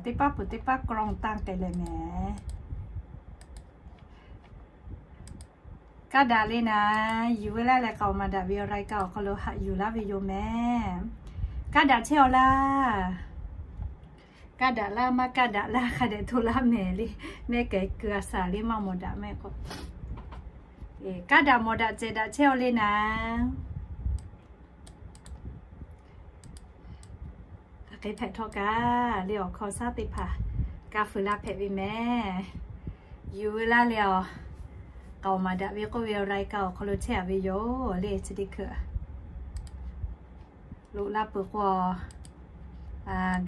Teˇ paˉ peuˬ teˇ paˉ กล้อง tanˇ k'ai leh mehˍ. Kaˇ daꞈ le naˍ, yuˬ ve laˇ leh k'aoˍ maˍ daꞈ ve awˬ รายการ awˬ hk'aw lo haꞈ yuˬ laˇ ve yoˬ mehˍ. Kaˇ daꞈ chehˇ-aw laˇ. Kaˇ daꞈ laˇ, maˇ kaˇ daꞈ laˇ, hk'a dehꞈ hto laˇ mehˍ le. Mehˆ kehˬ keu a shaˍ le maˇ mawˬ daꞈ mehˆ k'o. Kaˇ daꞈ mawˬ daꞈ cehˬ daꞈ chehˇ-aw le naˍ. Hk'aˬ hk'e hpehꞈ htawˇ kaꞈ le awˬ hkawˇ shaˉ teˇ hpaˍ kaˇ feu laˇ hpehꞈ ve mehˍ. Yuˬ ve laˇ leh awˬ k'aoˍ maˍ daꞈ ve k'oˆ ve awˬ รายการ awˬ hk'aw lo chehˇ-a ve yoˬ le chi teˇ hkui. Loꞈ la peuˬ k'o,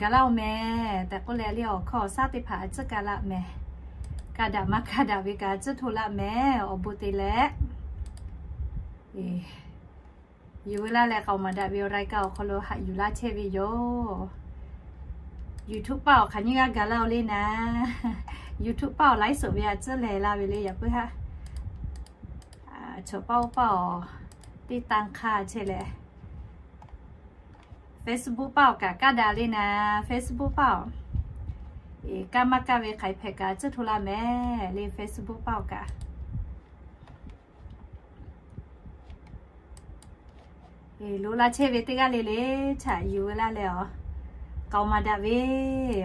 gaˬ laˇ-oˬ mehˍ tehꞈ k'oˆ leh le awˬ hkawˇ awˬ shaˉ teˇ hpaˍ a tcuhˉ kaˇ laˇ mehˍ. Kaˇ daꞈ maˇ kaˇ daꞈ ve kaꞈ a tcuhˉ hto laˇ mehˍ awˬ bon te leh. Yuˬ ve laˇ leh k'aoˍ maˍ daꞈ ve awˬ รายการ awˬ hk'aw lo haꞈ yuˬ laˇ chehˇ ve yoˬ. YouTube paˆ awˬ hk'aˬ nyiˇ g'aˇ gaˬ laˇ-oˬ le naˍ. YouTube paˆ awˬ ไลฟ์สด ve a tcuhˉ lehˬ la ve le yaꞈ puiˉ haˉ. Chaw paˆ oˇ paˆ awˬ ติดตาม hk'a chehˇ leh, Facebook paˆ awˬ kaꞈ kaˇ daꞈ le naˍ. Facebook paˆ awˬ kaˇ maˇ kaˇ ve hk'aˬ hpehꞈ kaꞈ tcuhˉ hto laˇ mehˍ le Facebook paˆ awˬ kaꞈ. Loꞈ la chehˇ ve teˇ g'aˇ le le htaꞈ yuˬ ve laˇ leh awˬ k'aoˍ maˍ daꞈ ve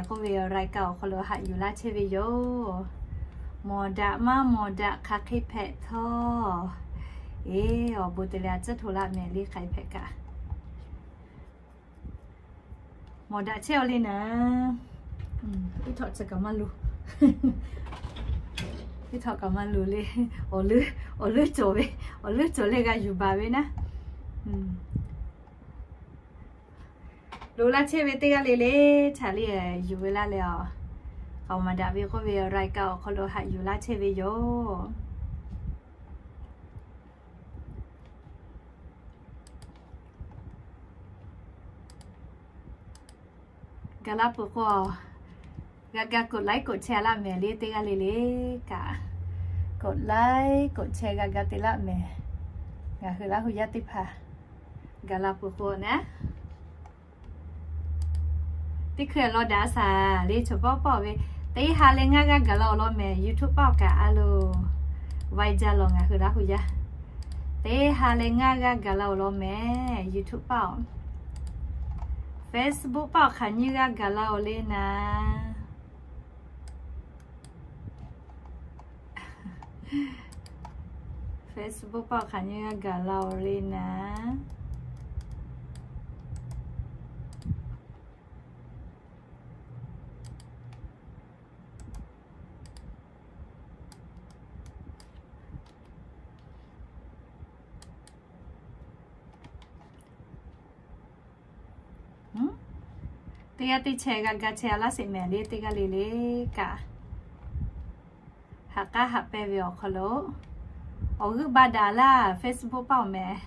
k'oˆ ve awˬ รายการ awˬ hk'aw lo haꞈ yuˬ laˇ chehˇ ve yoˬ. Mawˬ daꞈ maˇ mawˬ daꞈ hk'aˬ hk'e hpehꞈ htawˇ, eˬ, awˬ bon te leh a tcuhˉ hto laˇ mehˍ le hk'aˬ hk'e hpehꞈ kaꞈ. Mawˬ daꞈ chehˇ-aw le naˍ. Iˉ htaw kaꞈ maˇ lu, iˉ htaw kaꞈ maˇ lu le. Awˬ leuˉ cawˬ ve, awˬ leuˉ cawˬ leh g'a yuˬ baˬ ve naˉ. Loꞈ la chehˇ ve teˇ g'aˇ le le htaꞈ le yuˬ ve laˇ leh awˬ k'aoˍ maˍ daꞈ ve k'oˆ ve awˬ รายการ awˬ hk'aw lo haꞈ yuˬ laˇ chehˇ ve yoˬ. Gaˬ la peuˬ k'o, g'a ga กดไลค์ กดแชร์ laˇ mehˍ le teˇ g'aˇ le le kaꞈ. กดไลค์ กดแชร์ g'a ga te laˇ mehˍ. Ngaˬ hui Laˇ hu yaˇ teˇ hpaˍ gaˬ la peuˬ k'o naˉ, teˇ hkui law daꞈ a shaˍ le chaw paˆ paˆ ve, teˇ ha leh ngaˇ g'aˇ gaˬ la awˬ lawn mehˍ YouTube paˆ awˬ kaꞈ a lo. Vaiˇ jaˇ lawˬ ngaˬ hui Laˇ hu yaˇ. Teˇ ha leh ngaˇ g'aˇ gaˬ la awˬ lawn mehˍ YouTube paˆ awˬ. Facebook paˆ awˬ hk'aˬ nyiˇ g'aˇ gaˬ la awˬ le naˍ. Facebook paˆ awˬ hk'aˬ nyiˇ g'aˇ gaˬ la awˬ le naˍ. Teˇ g'aˇ teˇ chehˇ g'a ga chehˇ a laˇ sheˍ mehˍ le teˇ g'aˇ le le kaꞈ. Haꞈ k'aˉ haꞈ pehnˇ ve awˬ hk'aw lo, awˬ g'euˆ ba daꞈ laˇ Facebook paˆ awˬ mehˍ.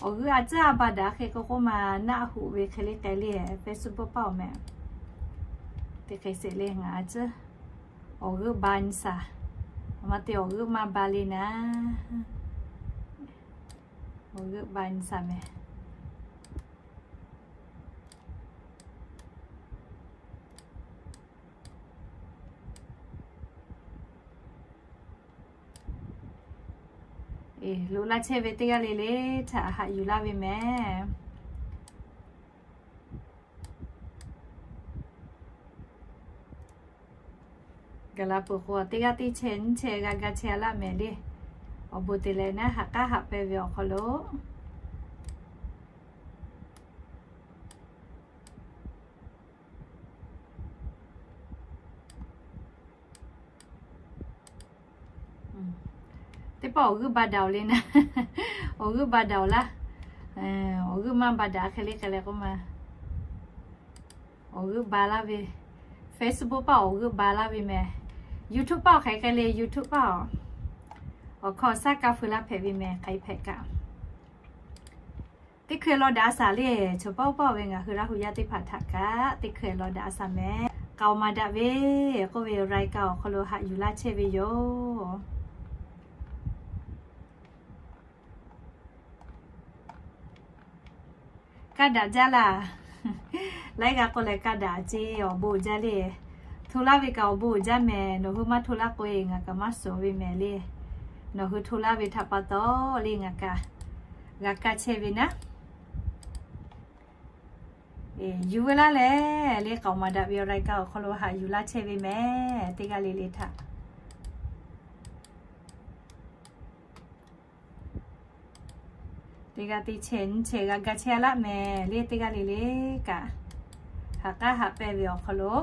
Awˬ g'euˆ a tcuhˉ a ba daꞈ hk'e k'o k'oˆ ma naˆ hoꞈ ve hk'e le k'ai le Facebook paˆ awˬ mehˍ. Teˇ hk'e sheˍ le ngaˬ a tcuhˉ awˬ g'euˆ ba nyi shaˍ. Maˇ te awˬ g'euˆ maˇ ba le naˍ. Awˬ g'euˆ ba nyi shaˍ mehˍ. Loꞈ laˇ chehˇ ve teˇ g'aˇ le le htaꞈ haꞈ yuˬ laˇ ve mehˍ. Gaˬ la peuˬ k'o teˇ g'aˇ teˇ chehˇ nyiˇ chehˇ g'a ga chehˇ a laˇ mehˍ le. Awˬ bon te leh naˉ haꞈ k'aˉ haꞈ pehnˇ ve awˬ hk'aw lo teˇ pawˆ awˬ g'euˆ ba daꞈ-oˬ le naˍ. Awˬ g'euˆ ba daꞈ-oˬ laˇ. Awˬ g'euˆ maˇ ba daꞈ hk'e le hk'e leh k'oˆ ma, awˬ g'euˆ ba laˇ ve. Facebook paˆ awˬ g'euˆ ba laˇ ve mehˍ. YouTube paˆ awˬ hk'aˬ hk'e le YouTube paˆ awˬ, awˬ hkawˇ shaˉ kaˇ feu laˇ hpehꞈ ve mehˍ hk'aˬ hpehꞈ kaꞈ. Teˇ hkui law daꞈ a shaˍ le, chaw paˆ paˆ ve ngaˬ hui Laˇ hu yaˇ teˇ hpaˍ htaꞈ kaꞈ teˇ hkui law daꞈ a shaˍ mehˍ. K'aoˍ maˍ daꞈ ve k'oˆ ve awˬ รายการ awˬ hk'aw lo haꞈ yuˬ laˇ chehˇ ve yoˬ. Kaˇ daꞈ jaˇ laˇ. Laiˉ g'aˇ k'oˆ leh, kaˇ daꞈ ceˇ, awˬ bon uiˍ jaˇ le. Hto laˇ ve kaꞈ awˬ bon uiˍ jaˇ mehˍ. Nawˬ hui maˇ hto laˇ k'o-e ngaˬ kaꞈ maˇ suhˍ ve mehˍ le. Nawˬ hui hto laˇ ve htaꞈ pa taw le ngaˬ kaꞈ g'a kaˇ chehˇ ve naˉ. Yuˬ ve laˇ leh le, k'aoˍ maˍ daꞈ ve awˬ รายการ awˬ hk'aw lo haꞈ yuˬ laˇ chehˇ ve mehˍ. Teˇ g'aˇ le le htaꞈ teˇ g'aˇ teˇ chehˇ nyiˇ chehˇ g'a ga chehˇ laˇ mehˍ le. Teˇ g'aˇ le le kaꞈ haꞈ k'aˉ haꞈ pehnˇ ve awˬ hk'aw lo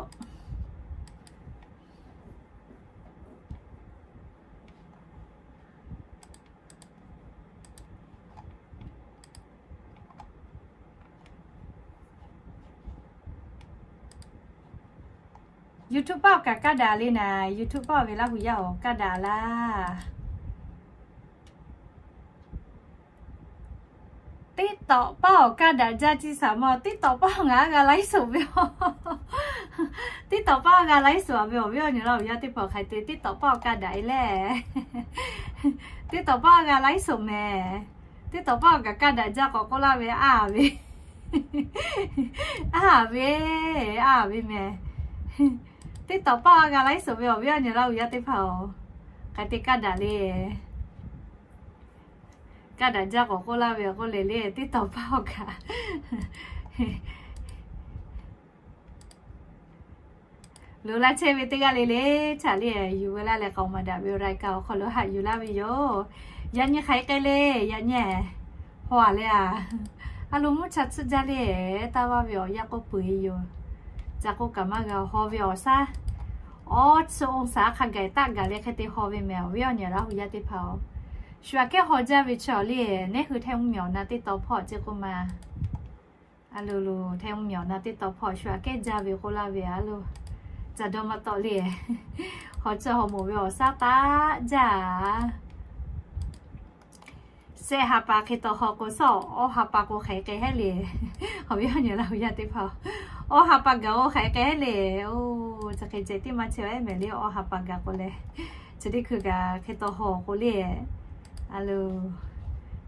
YouTube paˆ awˬ kaꞈ kaˇ daꞈ le naˍ. YouTube paˆ ve Laˇ hu yaˇ awˬ kaˇ daꞈ laˇ. TikTok paˆ awˬ kaˇ daꞈ jaˇ ciˇ saˍ ma. TikTok paˆ ngaˬ g'a ไลฟ์สด ve. TikTok paˆ g'a ไลฟ์สด ve awˬ viˉ awˬ nyi Laˇ hu yaˇ teˇ hpaˍ hk'aˬ hk'e te TikTok paˆ awˬ kaˇ daꞈ e le. TikTok paˆ g'a ไลฟ์สด mehˍ. TikTok paˆ awˬ kaꞈ kaˇ daꞈ jaˇ k'awꞈ k'oˆ laˇ ve a ve, a ve, a ve mehˍ. TikTok paˆ g'a ไลฟ์สด ve awˬ viˉ awˬ nyi Laˇ hu yaˇ teˇ hpaˍ-oˬ, hk'aˬ hk'e te kaˇ daꞈ le. Kaˇ daꞈ jaˇ k'awꞈ k'oˆ laˇ ve k'oˆ le le, TikTok paˆ awˬ kaꞈ loꞈ la chehˇ ve teˇ g'aˇ le le htaꞈ le, yuˬ ve laˇ leh k'aoˍ maˍ daꞈ ve awˬ รายการ awˬ hk'aw lo haꞈ yuˬ laˇ ve yoˬ. Yaꞈ nyi hk'aˬ hk'e le, yaꞈ nyi haw a le a, a lo mvuhˇ cha tsuhˇ jaˇ le, taˇ vaˇ ve awˬ yanˇ k'oˆ peuˬ e yoˬ. Ca k'oˆ kaꞈ maˇ g'a haw ve awˬ shaˉ, awˬ chi องศา hk'a gaˬ taˆ gaˬ leh hk'e te haw ve mehˍ. Awˬ viˉ awˬ nyi Laˇ hu yaˇ teˇ hpaˍ-oˬ, shu aꞈ kehˉ haw jaˇ ve chi awˬ le, neˉ hui hteˇ mvuhˇ miˬ awˬ na teˇ taw hpawˇ ceˇ k'oˆ ma. A lo lo hteˇ mvuhˇ miˬ awˬ na teˇ taw hpawˇ shu aꞈ kehˉ jaˇ ve k'oˆ laˇ ve a lo, ca dawˇ maˇ tawˆ le. Haw chi haw moˍ ve awˬ shaˉ taˆ jaˇ a. Shehˆ ha pa hk'e taw haw k'o, shawˉ awˇ ha pa k'o hk'aˬ hk'e hehˉ le. Awˬ viˉ awˬ nyi Laˇ hu yaˇ teˇ hpaˍ, awˇ ha pa gaˬ-oˬ hk'aˬ hk'e hehˉ le. Oˇ, chi hk'e ceh tiˉ maˇ chehˇ ve mehˍ le, awˇ ha pa gaˬ k'o leh, chi teˇ hkui kaꞈ hk'e taw haw k'o le. A lo,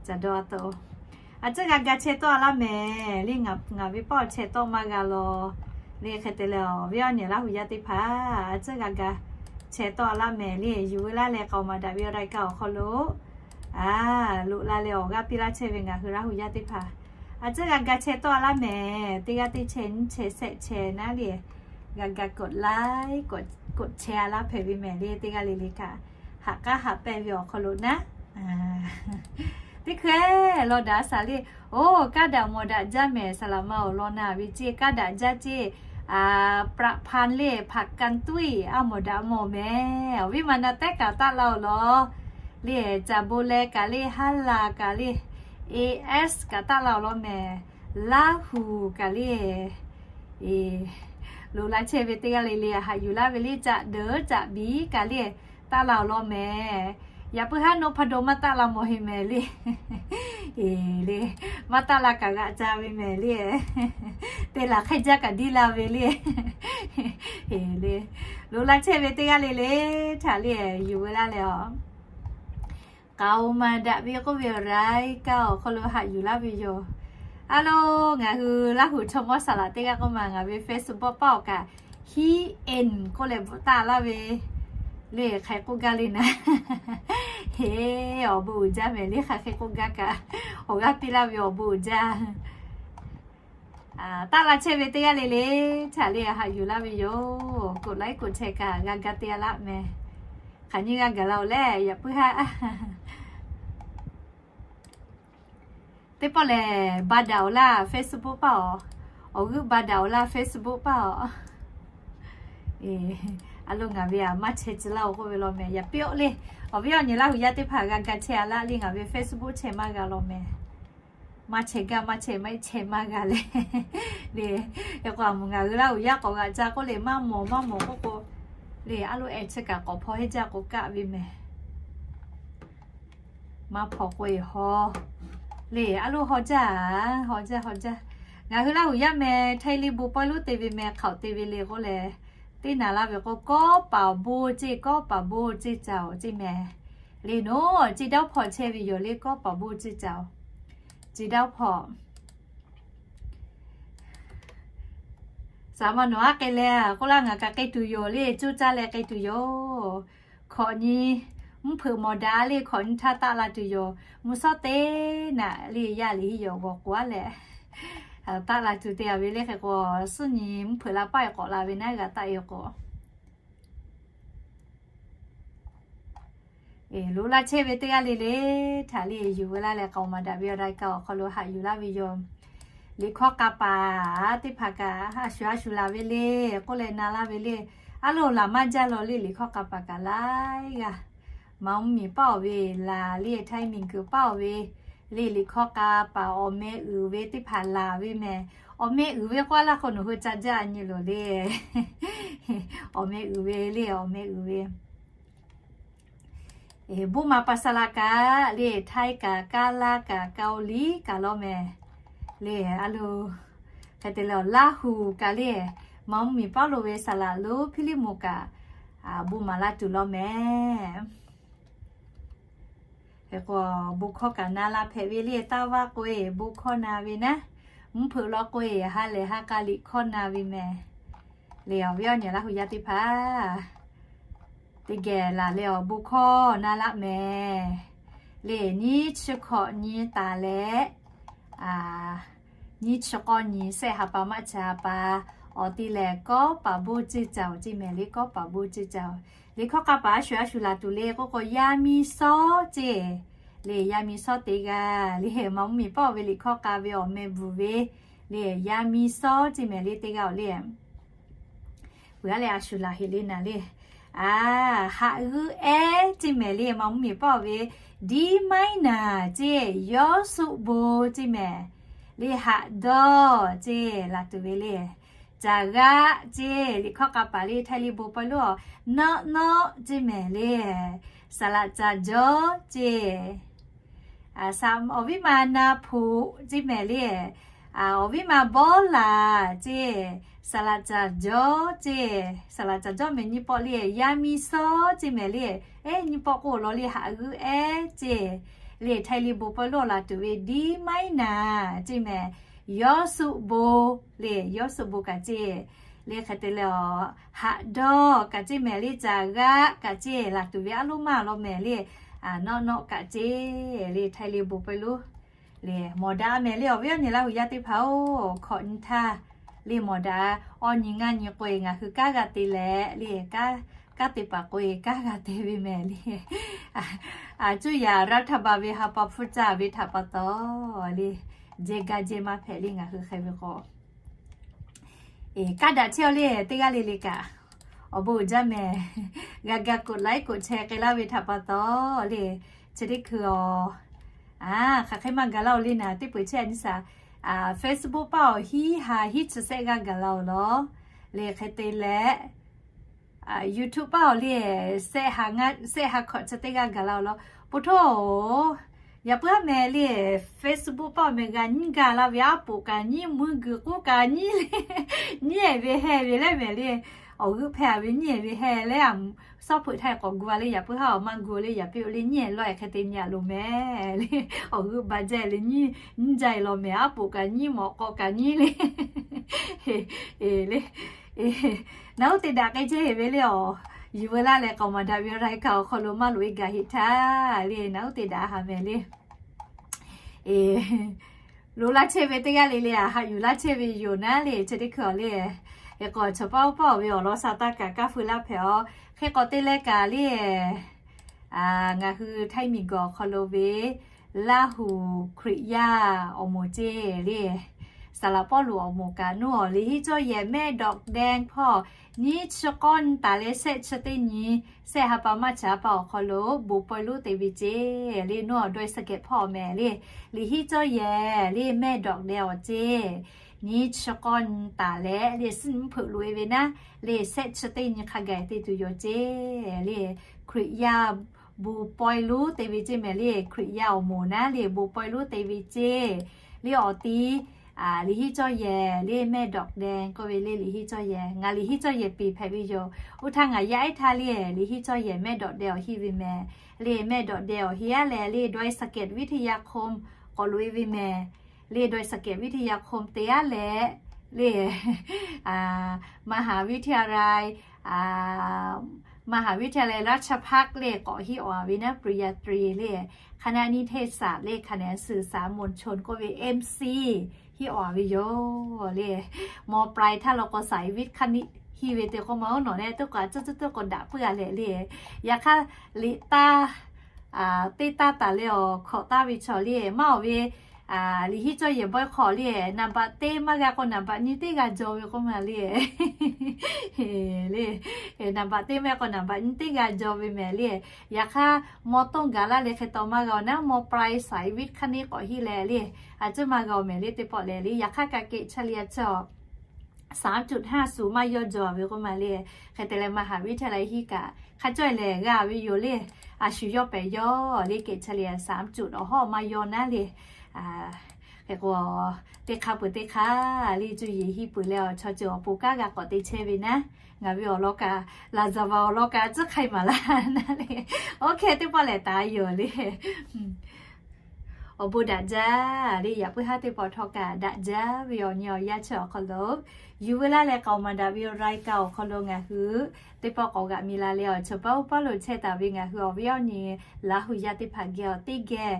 ca dawˇ a taw, a ciˉ g'a ga chehˇ tawˆ a laˇ mehˍ le. Ngaˬ ve paˆ awˬ chehˇ tawˆ maˇ g'a law le. Hk'e te leh awˬ viˉ awˬ nyi Laˇ hu yaˇ teˇ hpaˍ, a ciˉ g'a ga chehˇ tawˆ a laˇ mehˍ le. Yuˬ ve laˇ leh k'aoˍ maˍ daꞈ ve awˬ รายการ awˬ hk'aw lo a loꞈ la leh awˬ g'aˇ piˇ laˇ chehˇ ve ngaˬ hui Laˇ hu yaˇ teˇ hpaˍ, a ciˉ g'a ga chehˇ tawˆ a laˇ mehˍ. Teˇ g'aˇ teˇ chehˇ nyiˇ chehˇ shehˆ chehˇ naˉ le, g'a ga กดไลค์ กดแชร์ a laˇ hpehꞈ ve mehˍ le. Teˇ g'aˇ le le kaꞈ haꞈ k'aˉ haꞈ pehnˇ ve awˬ hk'aw lo naˉ, teˇ hkui law daꞈ a shaˍ le. Oˇ, kaˇ daꞈ mawˬ daꞈ jaˇ mehˍ. Saˍ laꞈ ma awˬ lawn naˍ ve ceˇ, kaˇ daꞈ jaˇ ceˇ. ประพันธ์ le, ผักกันตุ้ย a mawˬ daꞈ mawˬ mehˍ. Awˬ viˉ ma na tehˉ kaꞈ taˆ la awˬ lawn le. Caˍ bon leh kaꞈ le, Haˉ laˬ kaꞈ le, A S kaꞈ taˆ la awˬ lawn mehˍ. Laˇ hu kaꞈ le, loꞈ la chehˇ ve teˇ g'aˇ le le haꞈ yuˬ laˇ ve le. Caꞈ deuˬ caꞈ biˍ kaꞈ le, taˆ la awˬ lawn mehˍ. Yaꞈ puiˉ haˉ นพดล maˇ taˆ la mawˬ heˆ mehˍ le. Le, maˇ taˆ la kaꞈ g'aꞈ ca ve mehˍ le. Te laˬ hk'e jaˇ kaꞈ diˇ la ve le. Le, loꞈ la chehˇ ve teˇ g'aˇ le le htaꞈ le yuˬ ve laˇ leh a, k'aoˍ maˍ daꞈ ve k'oˆ ve awˬ รายการ awˬ hk'aw lo haꞈ yuˬ laˇ ve yoˬ. A lo, ngaˬ hui Laˇ hu chaw mawˇ saˍ laꞈ teˇ g'aˇ k'oˆ ma, ngaˬ ve Facebook paˆ awˬ kaꞈ H I N k'oˆ leh bvuhꞈ taˆ laˇ ve le. Hk'aˬ hk'e k'oˆ gaˇ le naˉ, heˍ, awˬ bon uiˍ jaˇ mehˍ le. Hk'aˬ hk'e k'oˆ gaˇ kaꞈ, awˬ g'aˇ piˇ laˇ ve awˬ bon uiˍ jaˇ. Taˆ la chehˇ ve teˇ g'aˇ le le htaꞈ le haꞈ yuˬ laˇ ve yoˬ. กดไลค์ กดแชร์ kaꞈ g'a ga te a laˇ mehˍ. Hk'aˬ nyi g'a gaˬ la-oˬ leh, yaꞈ puiˉ haˉ teˇ pawˆ lehˬ, ba daꞈ awˬ laˇ Facebook paˆ awˬ, awˬ g'euˆ ba daꞈ awˬ laˇ Facebook paˆ awˬ. A lo, ngaˬ ve aꞈ maˇ chehˇ tcuh laˇ-oˬ k'oˆ ve law mehˍ. Yaꞈ piˇ-oˆ le, awˬ viˉ awˬ nyi Laˇ hu yaˇ teˇ hpaˍ g'a ga chehˇ a laˇ le. Ngaˬ ve Facebook chehˇ maˇ g'a law mehˍ. Maˇ chehˇ gaˇ, maˇ chehˇ maˇ chehˇ maˇ g'a leh le. Yaꞈ k'o aˬ moˍ ngaˬ hui Laˇ hu yaˇ k'awꞈ g'aꞈ ca k'oˆ le, maˇ mawˬ maˇ mawˬ k'oˆ k'o le, a lo, ehˍ chi kaꞈ k'awꞈ hpaw heˆ jaˇ k'o kaˆ ve mehˍ. Maˇ hpaw k'o-e haw le, a lo, haw jaˇ, haw jaˇ, haw jaˇ. Ngaˬ hui Laˇ hu yaˇ mehˍ, htaiˇ liˇ bon pawehˇ lonˉ te ve mehˍ, hk'aoˍ te ve le k'oˆ leh, teˇ naˍ laˇ ve k'o, kawˉ paˍ bon ceˇ, kawˉ paˍ bon ceˇ ca-oˬ ceˇ mehˍ. Le noˬ, ceˇ dawˇ hpawˇ chehˇ ve yoˬ le, kawˉ paˍ bon ceˇ ca-oˬ. Ceˇ dawˇ hpawˇ. Saˍ ma nawˬ aˉ k'ai leh k'oˆ laˇ, ngaˬ kaꞈ k'ai tuˬ yoˬ le, coˇ caˇ leh k'ai tuˬ yoˬ. Hkawꞈ nyi, mvuhˇ hpeuꞈ mawˬ daꞈ le, hkawꞈ nyi htaˇ taˆ la tuˬ yoˬ. Mvuhˇ shawˉ teˇ naꞈ le, yaˇ liꞈ hiˆ yawˬ g'awˬ k'oꞈ-a leh taˆ la tuˬ te a ve le. Hk'e k'o, suhˉ nyi mvuhˇ hpeuꞈ la paˆ e k'awꞈ la ve naˉ g'a taˆ e k'o, loꞈ laˇ chehˇ ve teˇ g'aˇ le le htaꞈ le yuˬ veu laˇ leh, k'aoˍ maˍ daꞈ ve awˬ dai kaꞈ awˬ hk'aw lo haꞈ yuˬ laˇ ve yoˬ. Liꞈ hkawˇ k'a paˍ teˇ hpaˍ kaꞈ a shu a shu laˬ ve le k'oˆ leh na laˇ ve le. A loˍ laˬ maˇ jaˇ law le, liꞈ hkawˇ k'a paˍ kaꞈ laiˉ g'aˇ. Maˍ mvuhˇ miˬ paˆ awˬ ve laˬ le, htaiˇ miˬ guiˬ paˆ awˬ ve le, liꞈ hkawˇ k'a paˍ awˬ meh uiˍ ve teˇ hpaˍ laˬ ve mehˍ. Awˬ meh uiˍ ve k'oˆ laˇ k'o, nawˬ hui ca jaˇ a nyi loˬ le. Awˬ meh uiˍ ve le, awˬ meh uiˍ ve Burma ภาษา kaꞈ le, Htaiˇ kaꞈ, Kaˇ laˇ kaꞈ, Kaoˍliˍ kaꞈ law mehˍ le. A loˍ hk'e te leh, Laˇ huˍ kaꞈ le, maˍ mvuhˇ miˬ paˆ lo ve saˍ laꞈ lonˉ Hpiˇliˇ moˍ kaꞈ, Burma laˇ tuˬ law mehˍ. Hk'e k'o, bon hkawˇ kaꞈ na la hpehꞈ ve le. Taˇ vaˇ k'oˆ e bon hkawˇ na ve naˉ, mvuhˇ hpeuꞈ law k'oˆ e ha lehˬ ha k'a liꞈ hkawˇ na ve mehˍ le. Awˬ viˉ awˬ nyi Laˇ huˍ yaˇ teˇ hpaˍ, teˇ geh laˬ leh awˬ bon hkawˇ na laˆ mehˍ le. Nyiˇ chi hkawꞈ nyi taˍ leh, nyiˇ chi k'awˇ nyi, shehˆ ha pa maˇ chi ha pa, awˬ ti lehˬ kawˉ paˍ boˇ ceˇ caoˬ ceˇ mehˍ le, kawˉ paˍ boˇ ceˇ caoˬ. Liꞈ hkawˇ k'a paˍ a shu a shu laˬ tuˬ le k'oˆ k'o, yaˇ miˇ shawˉ ceˇ le, yaˇ miˇ shawˉ teˇ g'aˇ le. Maˍ mvuhˇ miˬ paˆ awˬ ve liꞈ hkawˇ k'a ve awˬ meh bvuhˬ ve le, yaˇ miˇ shawˉ ceˇ mehˍ le, teˇ g'aˇ awˬ le. Peuˬ a leh a shu laˬ heꞈ le naˍ le. A, haꞈ g'euˆ ehˉ ceˇ mehˍ le, maˍ mvuhˇ miˬ paˆ awˬ ve diˉ maiˉ naˍ ceˇ, yawˇ suˆ bon ceˇ mehˍ le, haꞈ dawˇ ceˇ laˬ tuˬ ve le. Caˍ g'aˆ ceˇ, liꞈ hkawˇ k'a paˍ le, Htaiˇ le bon pawehˇ lonˉ awˬ, nawˆ nawˆ ceˇ mehˍ le, saˍ laꞈ caˍ jawˇ ceˇ. Awˬ viˉ ma na hpoꞈ ceˇ mehˍ le, awˬ viˉ ma bawˇ laˬ ceˇ, saˍ laꞈ caˍ jawˇ ceˇ. Saˍ laꞈ caˍ jawˇ mehˍ nyiˇ pawˆ le, yaˇ miˇ shawˉ ceˇ mehˍ le, ehˉ nyiˇ pawˆ k'oˆ law le, haꞈ g'euˆ ehˉ ceˇ le. Htaiˇ le bon pawehˇ lonˉ laˬ tuˬ ve diˉ maiˉ naˍ ceˇ mehˍ, yawˇ suˆ bon le, yawˇ suˆ bon kaꞈ ceˇ le. Hk'e te leh, haꞈ dawˇ kaꞈ ceˇ mehˍ le, caˍ g'aˆ kaꞈ ceˇ laˬ tuˬ ve a loˉ maˇ law mehˍ le, nawˆ nawˆ kaꞈ ceˇ le. Htaiˇ le bon pawehˇ lonˉ le mawˬ daꞈ mehˍ le. Awˬ viˉ awˬ nyi Laˇ huˍ yaˇ teˇ hpaˍ-oˬ, hkawꞈ nyi htaˇ le mawˬ daꞈ. Awˇ nyi ngaˇ nyi k'oˆ e ngaˬ hui kanˉ g'a te leh le, kanˉ te paˍ k'oˆ e kanˉ g'a te ve mehˍ le. A cuˇ yaꞈ รัฐบาล ve ha pa hpfuhˇ caˇ ve htaꞈ pa taw le, jehˇ gaˇ jehˇ maˇ hpehꞈ le ngaˬ hui hk'e ve k'o, kanˉ daꞈ chehˇ-oˬ le. Teˇ g'aˇ le le kaꞈ awˬ bon uiˍ jaˇ mehˍ. G'a ga กดไลค์ กดแชร์ k'ai laˇ ve htaꞈ pa taw le, chi teˇ hkui-oˬ, hk'aˬ hk'e maˇ gaˬ laˇ-oˬ le naˍ, teˇ peuˬ chehˇ a nyi shaˍ. Facebook paˆ awˬ hiˉ ha hiˉ chi shehˆ g'aˇ gaˬ la-oˬ law le. Hk'e te leh, YouTube paˆ awˬ le, shehˆ ha hkawꞈ chi teˇ g'aˇ gaˬ la-oˬ law. Po htoˇ-oˬ, yaꞈ puiˉ haˉ mehˍ le, Facebook paˆ awˬ mehˍ g'a nyiˇ gaˬ la ve, aˉ poꞈ kaꞈ nyiˇ, mvuhˇ guiˬ k'oˆ kaꞈ nyiˇ le, nyiˇ ehˍ ve heh ve leh mehˍ le. Awˬ g'euˆ hpehˇ a ve nyiˇ ehˍ ve heh leh, a, suhˉ hpeuꞈ htaˇ k'awꞈ gu a le, yaꞈ puiˉ haˉ awˬ maˇ gu le, yaꞈ piˇ-oˬ le, nyiˇ ehˍ lawˇ ehˍ hk'e te nyi a loˬ mehˍ le. Awˬ g'euˆ ba jaˇ le, nyiˇ, nyiˇ jaˇ e law mehˍ, aˉ poꞈ kaꞈ nyiˇ, mawꞈ k'aw kaꞈ nyiˇ le. E le, naˬ uˉ te daꞈ k'ai chehˇ heˍ ve le awˬ, yuˬ veu laˇ leh k'aoˍ maˍ daꞈ ve awˬ dai kaꞈ awˬ hk'aw lo maˇ loꞈ e gaˬ heˆ htaˇ le, naˬ uˉ te daꞈ ha mehˍ le. E, loꞈ laˇ chehˇ ve teˇ g'aˇ le le, a haꞈ yuˬ laˇ chehˇ ve yoˬ naˉ le, chi teˇ hkui awˬ le. E k'o, chaw paˆ paˆ awˬ ve awˬ lawn sha taˇ kaꞈ kanˇ feu laˇ hpehꞈ-oˬ. Hk'e k'awꞈ te leh kaꞈ le, ngaˬ hui Htaiˇ miˬ guiˬ awˬ hk'aw lo ve Laˇ huˍ Hkriꞈ yaˇ awˬ moˍ ceˇ le, saˍ laꞈ Pawˇluꞈ awˬ moˍ kaꞈ nuˇ awˬ liꞈ hiˉ cawˇ yehˬ mehˆ dawꞈ deh hpawˇ nyiˇ chi k'awˇ nyi taˍ leh shehˆ chi teˇ nyi, shehˆ ha pa maˇ chi ha pa awˬ hk'aw lo bon pawehˇ lonˉ te ve ceˇ le, nuˇ awˬ dawˇ e saˍ kehˍ hpawˇ mehˍ le, liꞈ hiˉ cawˇ yehˬ le mehˆ dawꞈ deh awˬ ceˇ nyiˇ chi k'awˇ nyi taˍ leh le, suhˉ nyi mvuhˇ hpeuꞈ loꞈ e ve naˉ le, shehˆ chi teˇ nyi hk'a gaˬ te tuˬ yoˬ ceˇ le. Hkriꞈ yaˇ bon pawehˇ lonˉ te ve ceˇ mehˍ le, Hkriꞈ yaˇ awˬ moˍ naˉ le bon pawehˇ lonˉ te ve ceˇ le. Awˬ ti liꞈ hiˉ cawˇ yehˬ le mehˆ dawꞈ deh k'oˆ ve le, liꞈ hiˉ cawˇ yehˬ, ngaˬ liꞈ hiˉ cawˇ yehˬ peˬ hpehꞈ ve yoˬ. Oˇ htaˇ ngaˬ yaˇ ehˉ htaˇ le, liꞈ hiˉ cawˇ yehˬ mehˆ dawꞈ deh awˬ hiˆ ve mehˍ le, mehˆ dawꞈ deh awˬ hiˆ aˉ leh le, dawˇ e saˍ kehˍ วิทยาคม k'awꞈ loꞈ e ve mehˍ le, dawˇ e saˍ kehˍ วิทยาคม te aˉ leh le มหาวิทยาลัย มหาวิทยาลัยราชภัฏ le k'awꞈ hiˆ awˬ ve naˉ ปริญญาตรี le คณะนิเทศศาสตร์ le แขนงสื่อสารมวลชน k'oˆ ve M C hiˆ awˬ ve yoˬ le. ม.ปลาย htaˇ law k'o สายวิทย์คณิต hiˆ ve te k'oˆ ma oˉ nawˬ leh teˇ k'o a cuˇ cuˇ teˇ k'o daꞈ puiˉ a leh le. Yaꞈ hk'aˇ liꞈ taˇ teˇ taˇ taˍ leh awˬ hkawꞈ taˍ ve chaw le maˇ awˬ ve liꞈ hiˆ cawˇ yehˬ bawehˇ hk'aw le นัมเบอร์ teˇ maˇ g'a k'o นัมเบอร์ nyiˇ teˇ g'a jaw ve k'oˆ ma le. Le นัมเบอร์ teˇ maˇ k'o นัมเบอร์ nyiˇ teˇ g'a jaw ve mehˍ le. Yaꞈ hk'aˇ ม.ต้น gaˬ laˇ leh hk'e taw maˇ g'a awˬ naˉ ม.ปลาย สายวิทย์คณิต k'awꞈ hiˆ leh le a cuˇ maˇ g'a awˬ mehˍ le teˇ pawˆ leh le. Yaꞈ hk'aˇ kaꞈ kehˬ chaˇ le a cawˬ สามจุดห้าศูนย์ maˇ yawˇ jaw ve k'oˆ ma le. Hk'e te leh มหาวิทยาลัย hiˆ kaꞈ hk'a cawˇ lehˬ g'a ve yoˬ le. A shu yawˇ pehˍ yawˇ le kehˬ chaˇ le a สามจุด awˬ hawˉ maˇ yawˇ naˉ le. Hk'e k'o teˇ hk'aˇ peuˬ teˇ hk'aˇ le cuˇ yiˍ hiˆ peuˬ leh awˬ chaw ceuˬ awˬ pon kanˉ g'a k'awꞈ te chehˇ ve naˉ. Ngaˬ ve awˬ lawn kaꞈ laˍzaˍvaˍ awˬ lawn kaꞈ tcuhˉ hk'ai maˍ laˇ naˉ le. Oˇ hk'e teˇ pawˆ lehˬ taˍ yoˬ le. Awˬ bon daꞈ jaˇ le. Yaꞈ puiˉ haˉ teˇ pawˆ htawˇ kaꞈ daꞈ jaˇ ve awˬ nyi awˬ yanˇ chi awˬ hk'aw lo yuˬ veu laˇ leh k'aoˍ maˍ daꞈ ve awˬ รายการ awˬ hk'aw lo ngaˬ hui teˇ pawˆ k'awꞈ g'aꞈ mi la leh awˬ chawˬ paˇ oˇ paˇ lo chehˇ taˍ ve ngaˬ hui awˬ viˉ awˬ nyi Laˇ huˍ yaˇ teˇ hpaˍ geh awˬ teˇ geh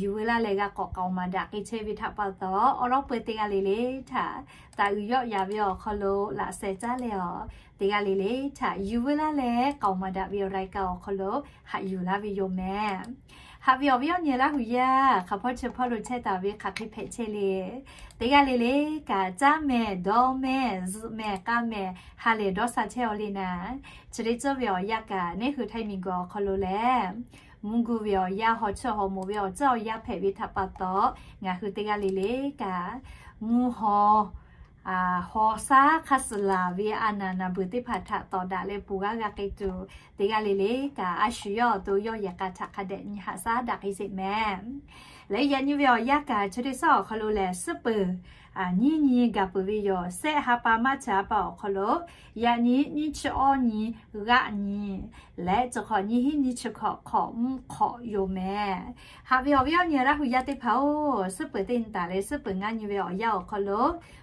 yuˬ veu laˇ leh g'a k'awꞈ k'aoˍ maˍ daꞈ k'ai chehˇ ve htaꞈ pa taw, awˉ lawˉ peu teˇ g'aˇ le le htaꞈ taˍ uiˍ yawˆ yaˍ ve awˬ hk'aw lo laꞈ sheh caˉ leh awˬ teˇ g'aˇ le le htaꞈ yuˬ veu laˇ leh k'aoˍ maˍ daꞈ ve awˬ รายการ awˬ hk'aw lo haꞈ yuˬ laˇ ve yoˬ mehˍ. Haꞈ ve awˬ viˉ awˬ nyi Laˇ huˍ yaˇ hk'aˬ hpawˇ chi hpawˇ lo chehˇ taˍ ve hk'aˬ hk'e hpehꞈ chehˇ le. Teˇ g'aˇ le le kaꞈ caˉ mehˍ, dawˇ mehˍ, zuhꞈ mehˍ, k'aˇ mehˍ, ha lehˬ dawˇ sha chehˇ aw le naˉ. Chi teˇ ceuˬ ve awˬ yanˇ kaꞈ neˉ hui Htaiˇ miˬguiˬ awˬ hk'aw lo lehˬ mvuhˇ guˇ ve awˬ yanˇ, haw chiˇ haw moˍ ve awˬ caˇ awˬ yanˇ hpehꞈ ve htaꞈ pa taw, ngaˬ hui teˇ g'aˇ le le kaꞈ mvuhˇ haw haw shaˉ hk'a suhˍ laˬ ve a naˍ naˍ beuˬ teˇ hpaˍ htaꞈ tawˍ daꞈ leh peuˬ g'aˇ g'a k'ai tuˬ, teˇ g'aˇ le le kaꞈ a shu yawˇ awˬ to yawˇ yehˬ k'a htaꞈ hk'a dehꞈ nyi haꞈ shaˉ daꞈ k'ai sheˍ mehˍ. Leh yaꞈ nyi ve awˬ yanˇ kaꞈ chi teˇ ceuˬ awˬ hk'aw lo lehˬ suhˉ peuˬ nyiˇ nyi gaˬ peuˬ ve yoˬ. Sehˆ ha pa maˇ ca pa awˬ hk'aw lo yaꞈ nyi nyiˇ chi awˇ nyi g'aˆ nyi leh chi hk'awꞈ nyiˇ hinˉ nyiˇ chi hk'awꞈ hk'awꞈ mvuhˇ hk'awꞈ yoˬ mehˍ. Haꞈ ve awˬ viˉ awˬ nyi Laˇ huˍ yaˇ teˇ hpaˍ-oˬ, suhˉ peuˬ teˇ nyi taˍ leh suhˉ peuˬ ngaˇ nyi ve awˬ yanˇ awˬ hk'aw lo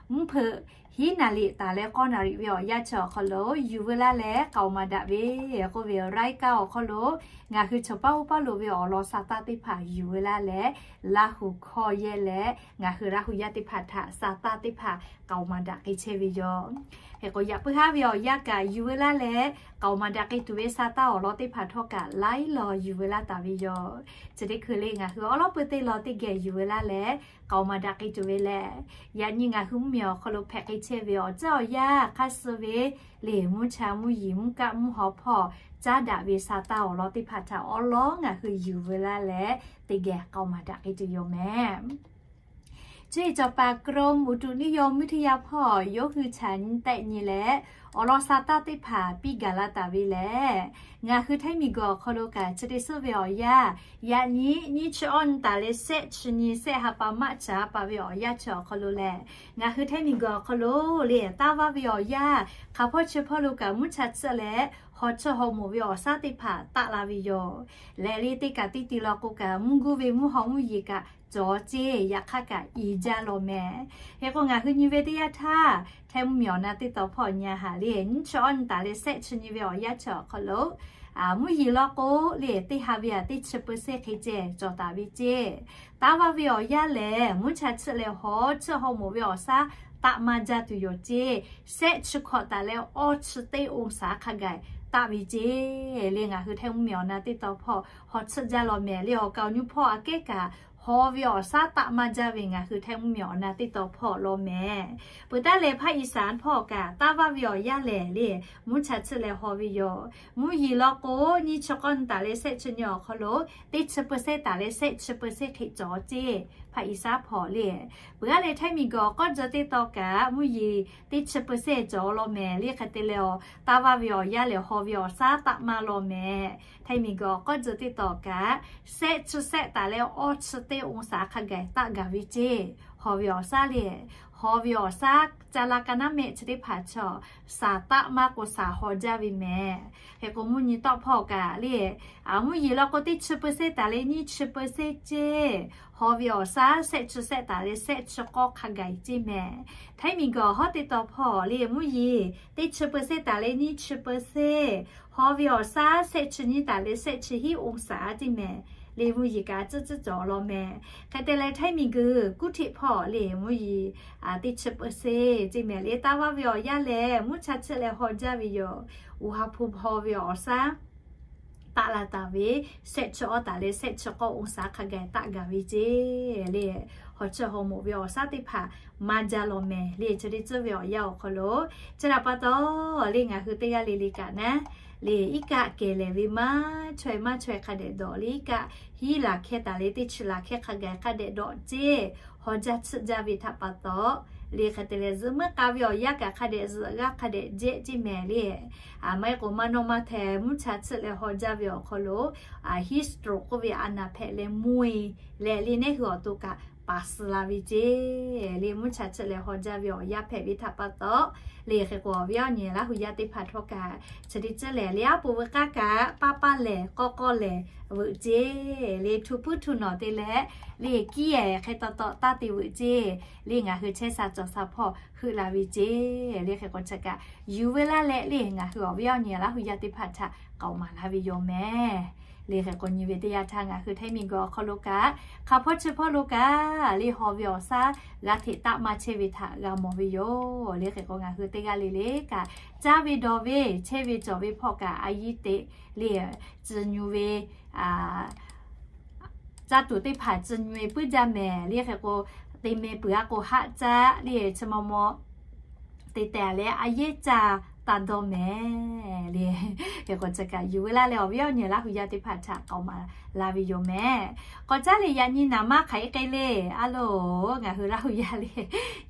mvuhˇ hpeuꞈ hiˉ naˍ riˍ taˍ leh k'awˇ naˍ riˍ ve awˬ yanˇ chi awˬ hk'aw lo yuˬ veu laˇ leh k'aoˍ maˍ daꞈ ve k'oˆ ve รายการ awˬ hk'aw lo ngaˬ hui chawˬ paˇ oˇ paˇ lo ve awˬ lawn sha taˇ teˇ hpaˍ yuˬ veu laˇ leh, Laˇ huˍ hkawˇ yehˇ leh ngaˬ hui Laˇ huˍ yaˇ teˇ hpaˍ htaꞈ sha taˇ teˇ hpaˍ k'aoˍ maˍ daꞈ k'ai chehˇ ve yoˬ. Hk'e k'o yaꞈ puiˉ haˉ ve awˬ yanˇ kaꞈ yuˬ veu laˇ leh k'aoˍ maˍ daꞈ k'ai tuˬ ve sha taˇ awˬ lawn teˇ hpaˍ htawˇ kaꞈ laiˉ law yuˬ veu laˇ taˍ ve yoˬ. Chi teˇ hkui le ngaˬ hui awˉ lawˉ peu teˇ law teˇ geh yuˬ veu laˇ leh k'aoˍ maˍ daꞈ k'ai tuˬ ve lehˬ, yaꞈ nyi ngaˬ hui mvuhˇ miˬ awˬ hk'aw lo hpehꞈ k'ai chehˇ ve awˬ caˇ awˬ yanˇ hk'aˇ suh ve le mvuhˇ cha mvuhˇ yeˬ mvuhˇ kaˆ mvuhˇ haw hpawˇ caˉ daꞈ ve sha taˇ awˬ lawn teˇ hpaˍ htaꞈ awˉ lawˉ ngaˬ hui yuˬ veu laˇ leh teˇ geh k'aoˍ maˍ daꞈ k'ai tuˬ yoˬ mehˍ. Chi cawˬ paˍ กรมอุตุนิยมวิทยา hpawˇ yawˇ hui chaꞈ nyi tehˆ nyi leh awˬ lawn sha taˇ teˇ hpaˍ piˇ gaˬ la taˍ ve lehˬ, ngaˬ hui Htaiˇ miˬguiˬ awˬ hk'aw lo kaꞈ chi teˇ suhˉ ve awˬ yanˇ, yaꞈ nyi nyiˇ chi awˇ nyi taˍ leh sehˆ chi nyi sehˆ ha pa maˇ ca pa ve awˬ yanˇ chi awˬ hk'aw lo lehˬ, ngaˬ hui Htaiˇ miˬguiˬ awˬ hk'aw lo le taˇ vaˇ ve awˬ yanˇ hk'aˬ hpawˇ chi hpawˇ lo kaꞈ mvuhˇ cha tsuhˆ leh haw chiˇ haw moˍ ve awˬ shaˉ teˇ hpaˍ taˆ la ve yoˬ. Leh le teˇ kaꞈ teˇ ti law k'o kaꞈ mvuhˇ guˇ ve mvuhˇ haw mvuhˇ yeˬ kaꞈ cawˬ ceˇ, yaꞈ hk'aˇ kaꞈ i jaˇ law mehˍ. Hk'e k'o ngaˬ hui nyi ve teˇ yanˇ htaˇ Htaiˇ mvuhˇ miˬ awˬ na teˇ taw hpawˇ nyi a haꞈ le nyiˇ chi awˇ nyi taˍ leh sehˆ chi nyi ve awˬ yanˇ chi awˬ hk'aw lo mvuhˇ yeˬ law k'o le teˇ ha ve aꞈ teˇ chi เปอร์เซ็นต์ hk'e ceh cawˬ taˍ ve ceˇ. Taˇ vaˇ ve awˬ yanˇ lehˬ mvuhˇ cha tsuhˆ leh haw chiˇ haw moˍ ve awˬ shaˉ taˆ maˇ jaˇ tuˬ yoˬ ceˇ. Sehˆ chi hkawꞈ taˍ leh awˇ chi teˇ องศา hk'a gaˬ taˆ ve ceˇ. Le ngaˬ hui Htaiˇ mvuhˇ miˬ awˬ na teˇ taw hpawˇ haw chiˇ jaˇ law mehˍ. Le awˬ kaˍ awˬ nyi hpawˇ aꞈ kehˉ kaꞈ haw ve awˬ shaˉ taˆ maˇ jaˇ ve ngaˬ hui Htaiˇ mvuhˇ miˬ awˬ na teˇ taw hpawˇ law mehˍ. Peuˬ taˉ leh ภาคอีสาน hpawˇ kaꞈ taˇ vaˇ ve awˬ yanˇ lehˬ le mvuhˇ cha tsuhˆ leh haw ve yoˬ. Mvuhˇ yeˬ law k'o nyiˇ chi k'awˇ nyi taˍ leh sehˆ chi nyi awˬ hk'aw lo teˇ chi เปอร์เซ็นต์ taˍ leh sehˆ chi เปอร์เซ็นต์ hk'e cawˬ ceˇ. ภาคอีสาน hpawˇ le peuˬ taˉ leh Htaiˇ miˬguiˬ awˬ k'awˇ jawˇ teˇ taw kaꞈ mvuhˇ yeˬ teˇ chi เปอร์เซ็นต์ cawˬ law mehˍ. Le hk'e te leh awˬ taˇ vaˇ ve awˬ yanˇ lehˬ haw ve awˬ shaˉ taˆ maˇ law mehˍ. Htaiˇ miˬguiˬ awˬ k'awˇ jawˇ teˇ taw kaꞈ sehˆ chi sehˆ taˍ leh awˇ chi teˇ องศา hk'a gaˬ taˆ gaˬ ve ceˇ. Haw ve awˬ shaˉ le haw ve awˬ shaˉ ca la ka naˉ mehˆ chi teˇ hpaˍ chaw, saˍ taˆ maˇ k'o saˍ haw jaˇ ve mehˍ. Hk'e k'o mvuhˇ nyi tawˆ hpawˇ kaꞈ le, mvuhˇ yeˬ law k'o teˇ chi เปอร์เซ็นต์ taˍ leh nyiˇ chi เปอร์เซ็นต์ ceˇ, haw ve awˬ shaˉ shehˆ chi shehˆ taˍ leh shehˆ chi k'awˇ hk'a gaˬ ceˇ mehˍ. Htaiˇ miˬguiˬ awˬ hawˉ teˇ taw hpawˇ le mvuhˇ yeˬ teˇ chi เปอร์เซ็นต์ taˍ leh nyiˇ chi เปอร์เซ็นต์, haw ve awˬ shaˉ shehˆ chi nyiˇ taˍ leh shehˆ chi hiˉ องศา ceˇ mehˍ. Le mvuhˇ yeˬ kaꞈ tcuhˉ tcuhˉ cawˬ law mehˍ. Hk'e te leh Htaiˇ miˬguiˬ kuˉ htiˆ hpawˇ le mvuhˇ yeˬ teˇ chi เปอร์เซ็นต์ ceˇ mehˍ. Le taˇ vaˇ ve awˬ yanˇ lehˬ mvuhˇ cha chiˆ leh haw jaˇ ve yoˬ. Uˬ ha hpu haw ve awˬ shaˉ taˆ la taˍ ve, shehˆ chi awˇ taˍ leh shehˆ chi k'awˇ องศา hk'a gaˬ taˆ gaˬ ve ceˇ. Le haw chi haw moˍ ve awˬ shaˉ teˇ hpaˍ maˇ jaˇ law mehˍ. Le chi teˇ tcuhˉ ve awˬ yanˇ awˬ hk'aw lo, chi htaꞈ pa taw le ngaˬ hui teˇ g'aˇ le le kaꞈ naˉ, le iˉ kaˆ kehˬ lehˬ ve maˇ chaweh maˇ chaweh hk'a dehꞈ dawꞈ le iˉ kaˆ hiˉ laˬ hkehˇ taˍ leh teˇ chi laˬ hkehˇ hk'a gaˬ hk'a dehꞈ dawꞈ ceˇ. Haw jaˇ tsuhˆ jaˇ ve htaꞈ pa taw, le hk'e te leh zuhꞈ meuˇ k'a ve awˬ yanˇ kaꞈ hk'a dehꞈ zuhꞈ g'aˇ hk'a dehꞈ jehˆ ceˇ mehˍ le. Maˇ heˆ k'o maˇ nawˇ maˇ hteh mvuhˇ cha chiˆ leh haw jaˇ ve awˬ hk'aw lo, heat stroke k'oˆ ve a naˍ hpehꞈ leh mvuhˇ e leh le neˉ hui awˬ to kaꞈ paˍ suh la ve ceˇ. Le mvuhˇ cha chiˆ leh haw jaˇ ve awˬ yanˇ hpehꞈ ve htaꞈ pa taw, le hk'e k'o awˬ viˉ awˬ nyi Laˇ hu yaˇ teˇ hpaˍ htawˇ kaꞈ chi teˇ tcuhˉ lehˬ le aˉ po veuꞈ k'aˇ kaꞈ paˇ paˇ lehˬ k'awˇ k'awˇ lehˬ veuꞈ ceˇ. Le htu puiˉ htu nawˬ te leh le kiˇ ehˍ hk'e taw taw taˇ te veuꞈ ceˇ. Le ngaˬ hui chehˇ sha cawˬ sha hpawˇ heuˆ la ve ceˇ. Le hk'e k'o chi kaꞈ yuˬ veu laˇ leh le ngaˬ hui awˬ viˉ awˬ nyi Laˇ hu yaˇ teˇ hpaˍ htaꞈ k'aoˍ maˍ laˇ ve yoˬ mehˍ. Le hk'e k'o nyi ve teˇ yanˇ htaˇ ngaˬ hui Htaiˇ miˬguiˬ awˬ hk'aw lo kaꞈ hk'a hpawˇ chi hpawˇ lo kaꞈ le haw ve awˬ shaˉ g'a hteꞈ taˆ maˇ chehˇ ve htaꞈ g'a mawˬ ve yoˬ. Le hk'e k'o ngaˬ hui teˇ g'aˇ le le kaꞈ caˇ ve dawˬ ve chehˇ ve cawˬ ve hpawˇ kaꞈ a yiˇ teꞈ le tcuh nyu ve caˇ tuˬ teˇ hpaˍ tcuh nyu ve puiˉ jaˇ mehˍ. Le hk'e k'o te meh peuˬ a k'o haˆ caˇ le chi maw maw te tehˬ leh a yehˉ caˇ taˇ dawˇ mehˍ. Le hk'e k'o chi kaꞈ yuˬ veu laˇ leh awˬ viˉ awˬ nyi Laˇ hu yaˇ teˇ hpaˍ htaꞈ k'aoˍ maˍ la ve yoˬ mehˍ. K'awꞈ caˉ le yaꞈ nyi naˍ manˇ hk'aˬ hk'e k'ai le, a loˬ ngaˬ hui Laˇ hu yaˇ le,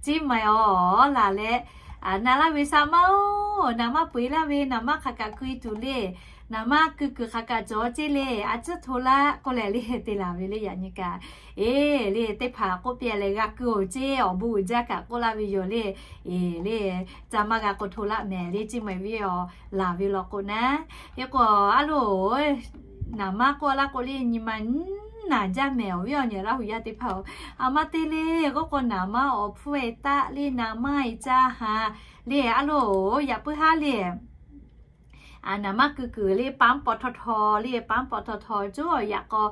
Ciˇ maiˍ awˬ laˬ leh, naˍ laˇ ve sha maˇ oˬ, naˍ manˇ peu eˬ laˇ ve naˍ manˇ hk'aˬ kaꞈ keu e tuˬ le, naˍ manˇ keu kuiˬ hk'aˬ kaꞈ cawˬ ceˇ le, a ciˉ hto laˇ k'oˆ leh le te laˬ ve le yaꞈ nyi kaꞈ, eˬ le teˇ hpaˍ k'oˆ piˇ leh g'a keu oˬ ceˇ, awˬ bon uiˍ jaˇ kaꞈ k'oˆ laˇ ve yoˬ le. Eˬ le, ca maˇ g'a k'o hto laˇ mehˍ le Ciˇ maiˍ viˉ awˬ laˬ ve law k'o naˉ. Hk'e k'o a loˬ, naˍ manˇ k'oˆ laˇ k'o le nyi ma naˍ jaˇ mehˍ awˬ viˉ awˬ nyi Laˇ hu yaˇ teˇ hpaˍ-oˬ. A maˇ te le k'oˆ k'o naˍ manˇ awˬ hpfuhˇ e taˆ le naˍ manˇ e caˇ ha le a loˬ yaꞈ puiˉ haˉ le naˍ manˇ keu kuiˬ le ปั๊มปตท le ปั๊มปตท coˇ yaꞈ k'aw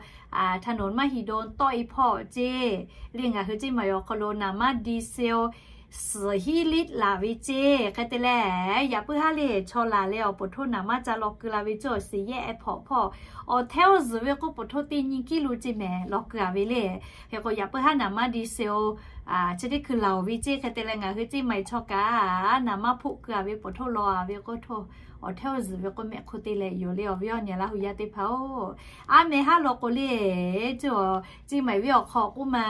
ถนนมหิดล tawˆ e hpawˇ ceˇ. Le ngaˬ hui Ciˇ maiˍ awˬ hk'aw lo naˍ manˇ diesel suhˍ hiˉ liˇ laˬ ve ceˇ. Hk'e te leh yaꞈ puiˉ haˉ le chaw laˬ leh awˬ poˬ htoˇ naˍ manˇ ca law keu la ve coˇ awˬ สี่แยก airport hpawˇ awˬ hteˇ awˬ zuhˬ ve k'oˆ poˬ htoˇ teˇ nyi kiˇ lo ceˇ mehˍ law keu a ve le. Hk'e k'o yaꞈ puiˉ haˉ naˍ manˇ diesel chi teˇ hkui laˬ oˬ ve ceˇ. Hk'e te leh ngaˬ hui Ciˇ maiˍ chaw kaꞈ naˍ manˇ hpoˆ keu a ve poˬ htoˇ law a ve k'oˆ htoˇ awˬ hteˇ awˬ zuhˬ ve k'oˆ mehˆ hk'oˆ te leh yoˬ le awˬ viˉ awˬ nyi Laˇ hu yaˇ teˇ hpaˍ-oˬ. A mehˍ haˉ law k'o le, coˇ Ciˇ maiˍ viˉ awˬ hk'aw k'oˆ ma,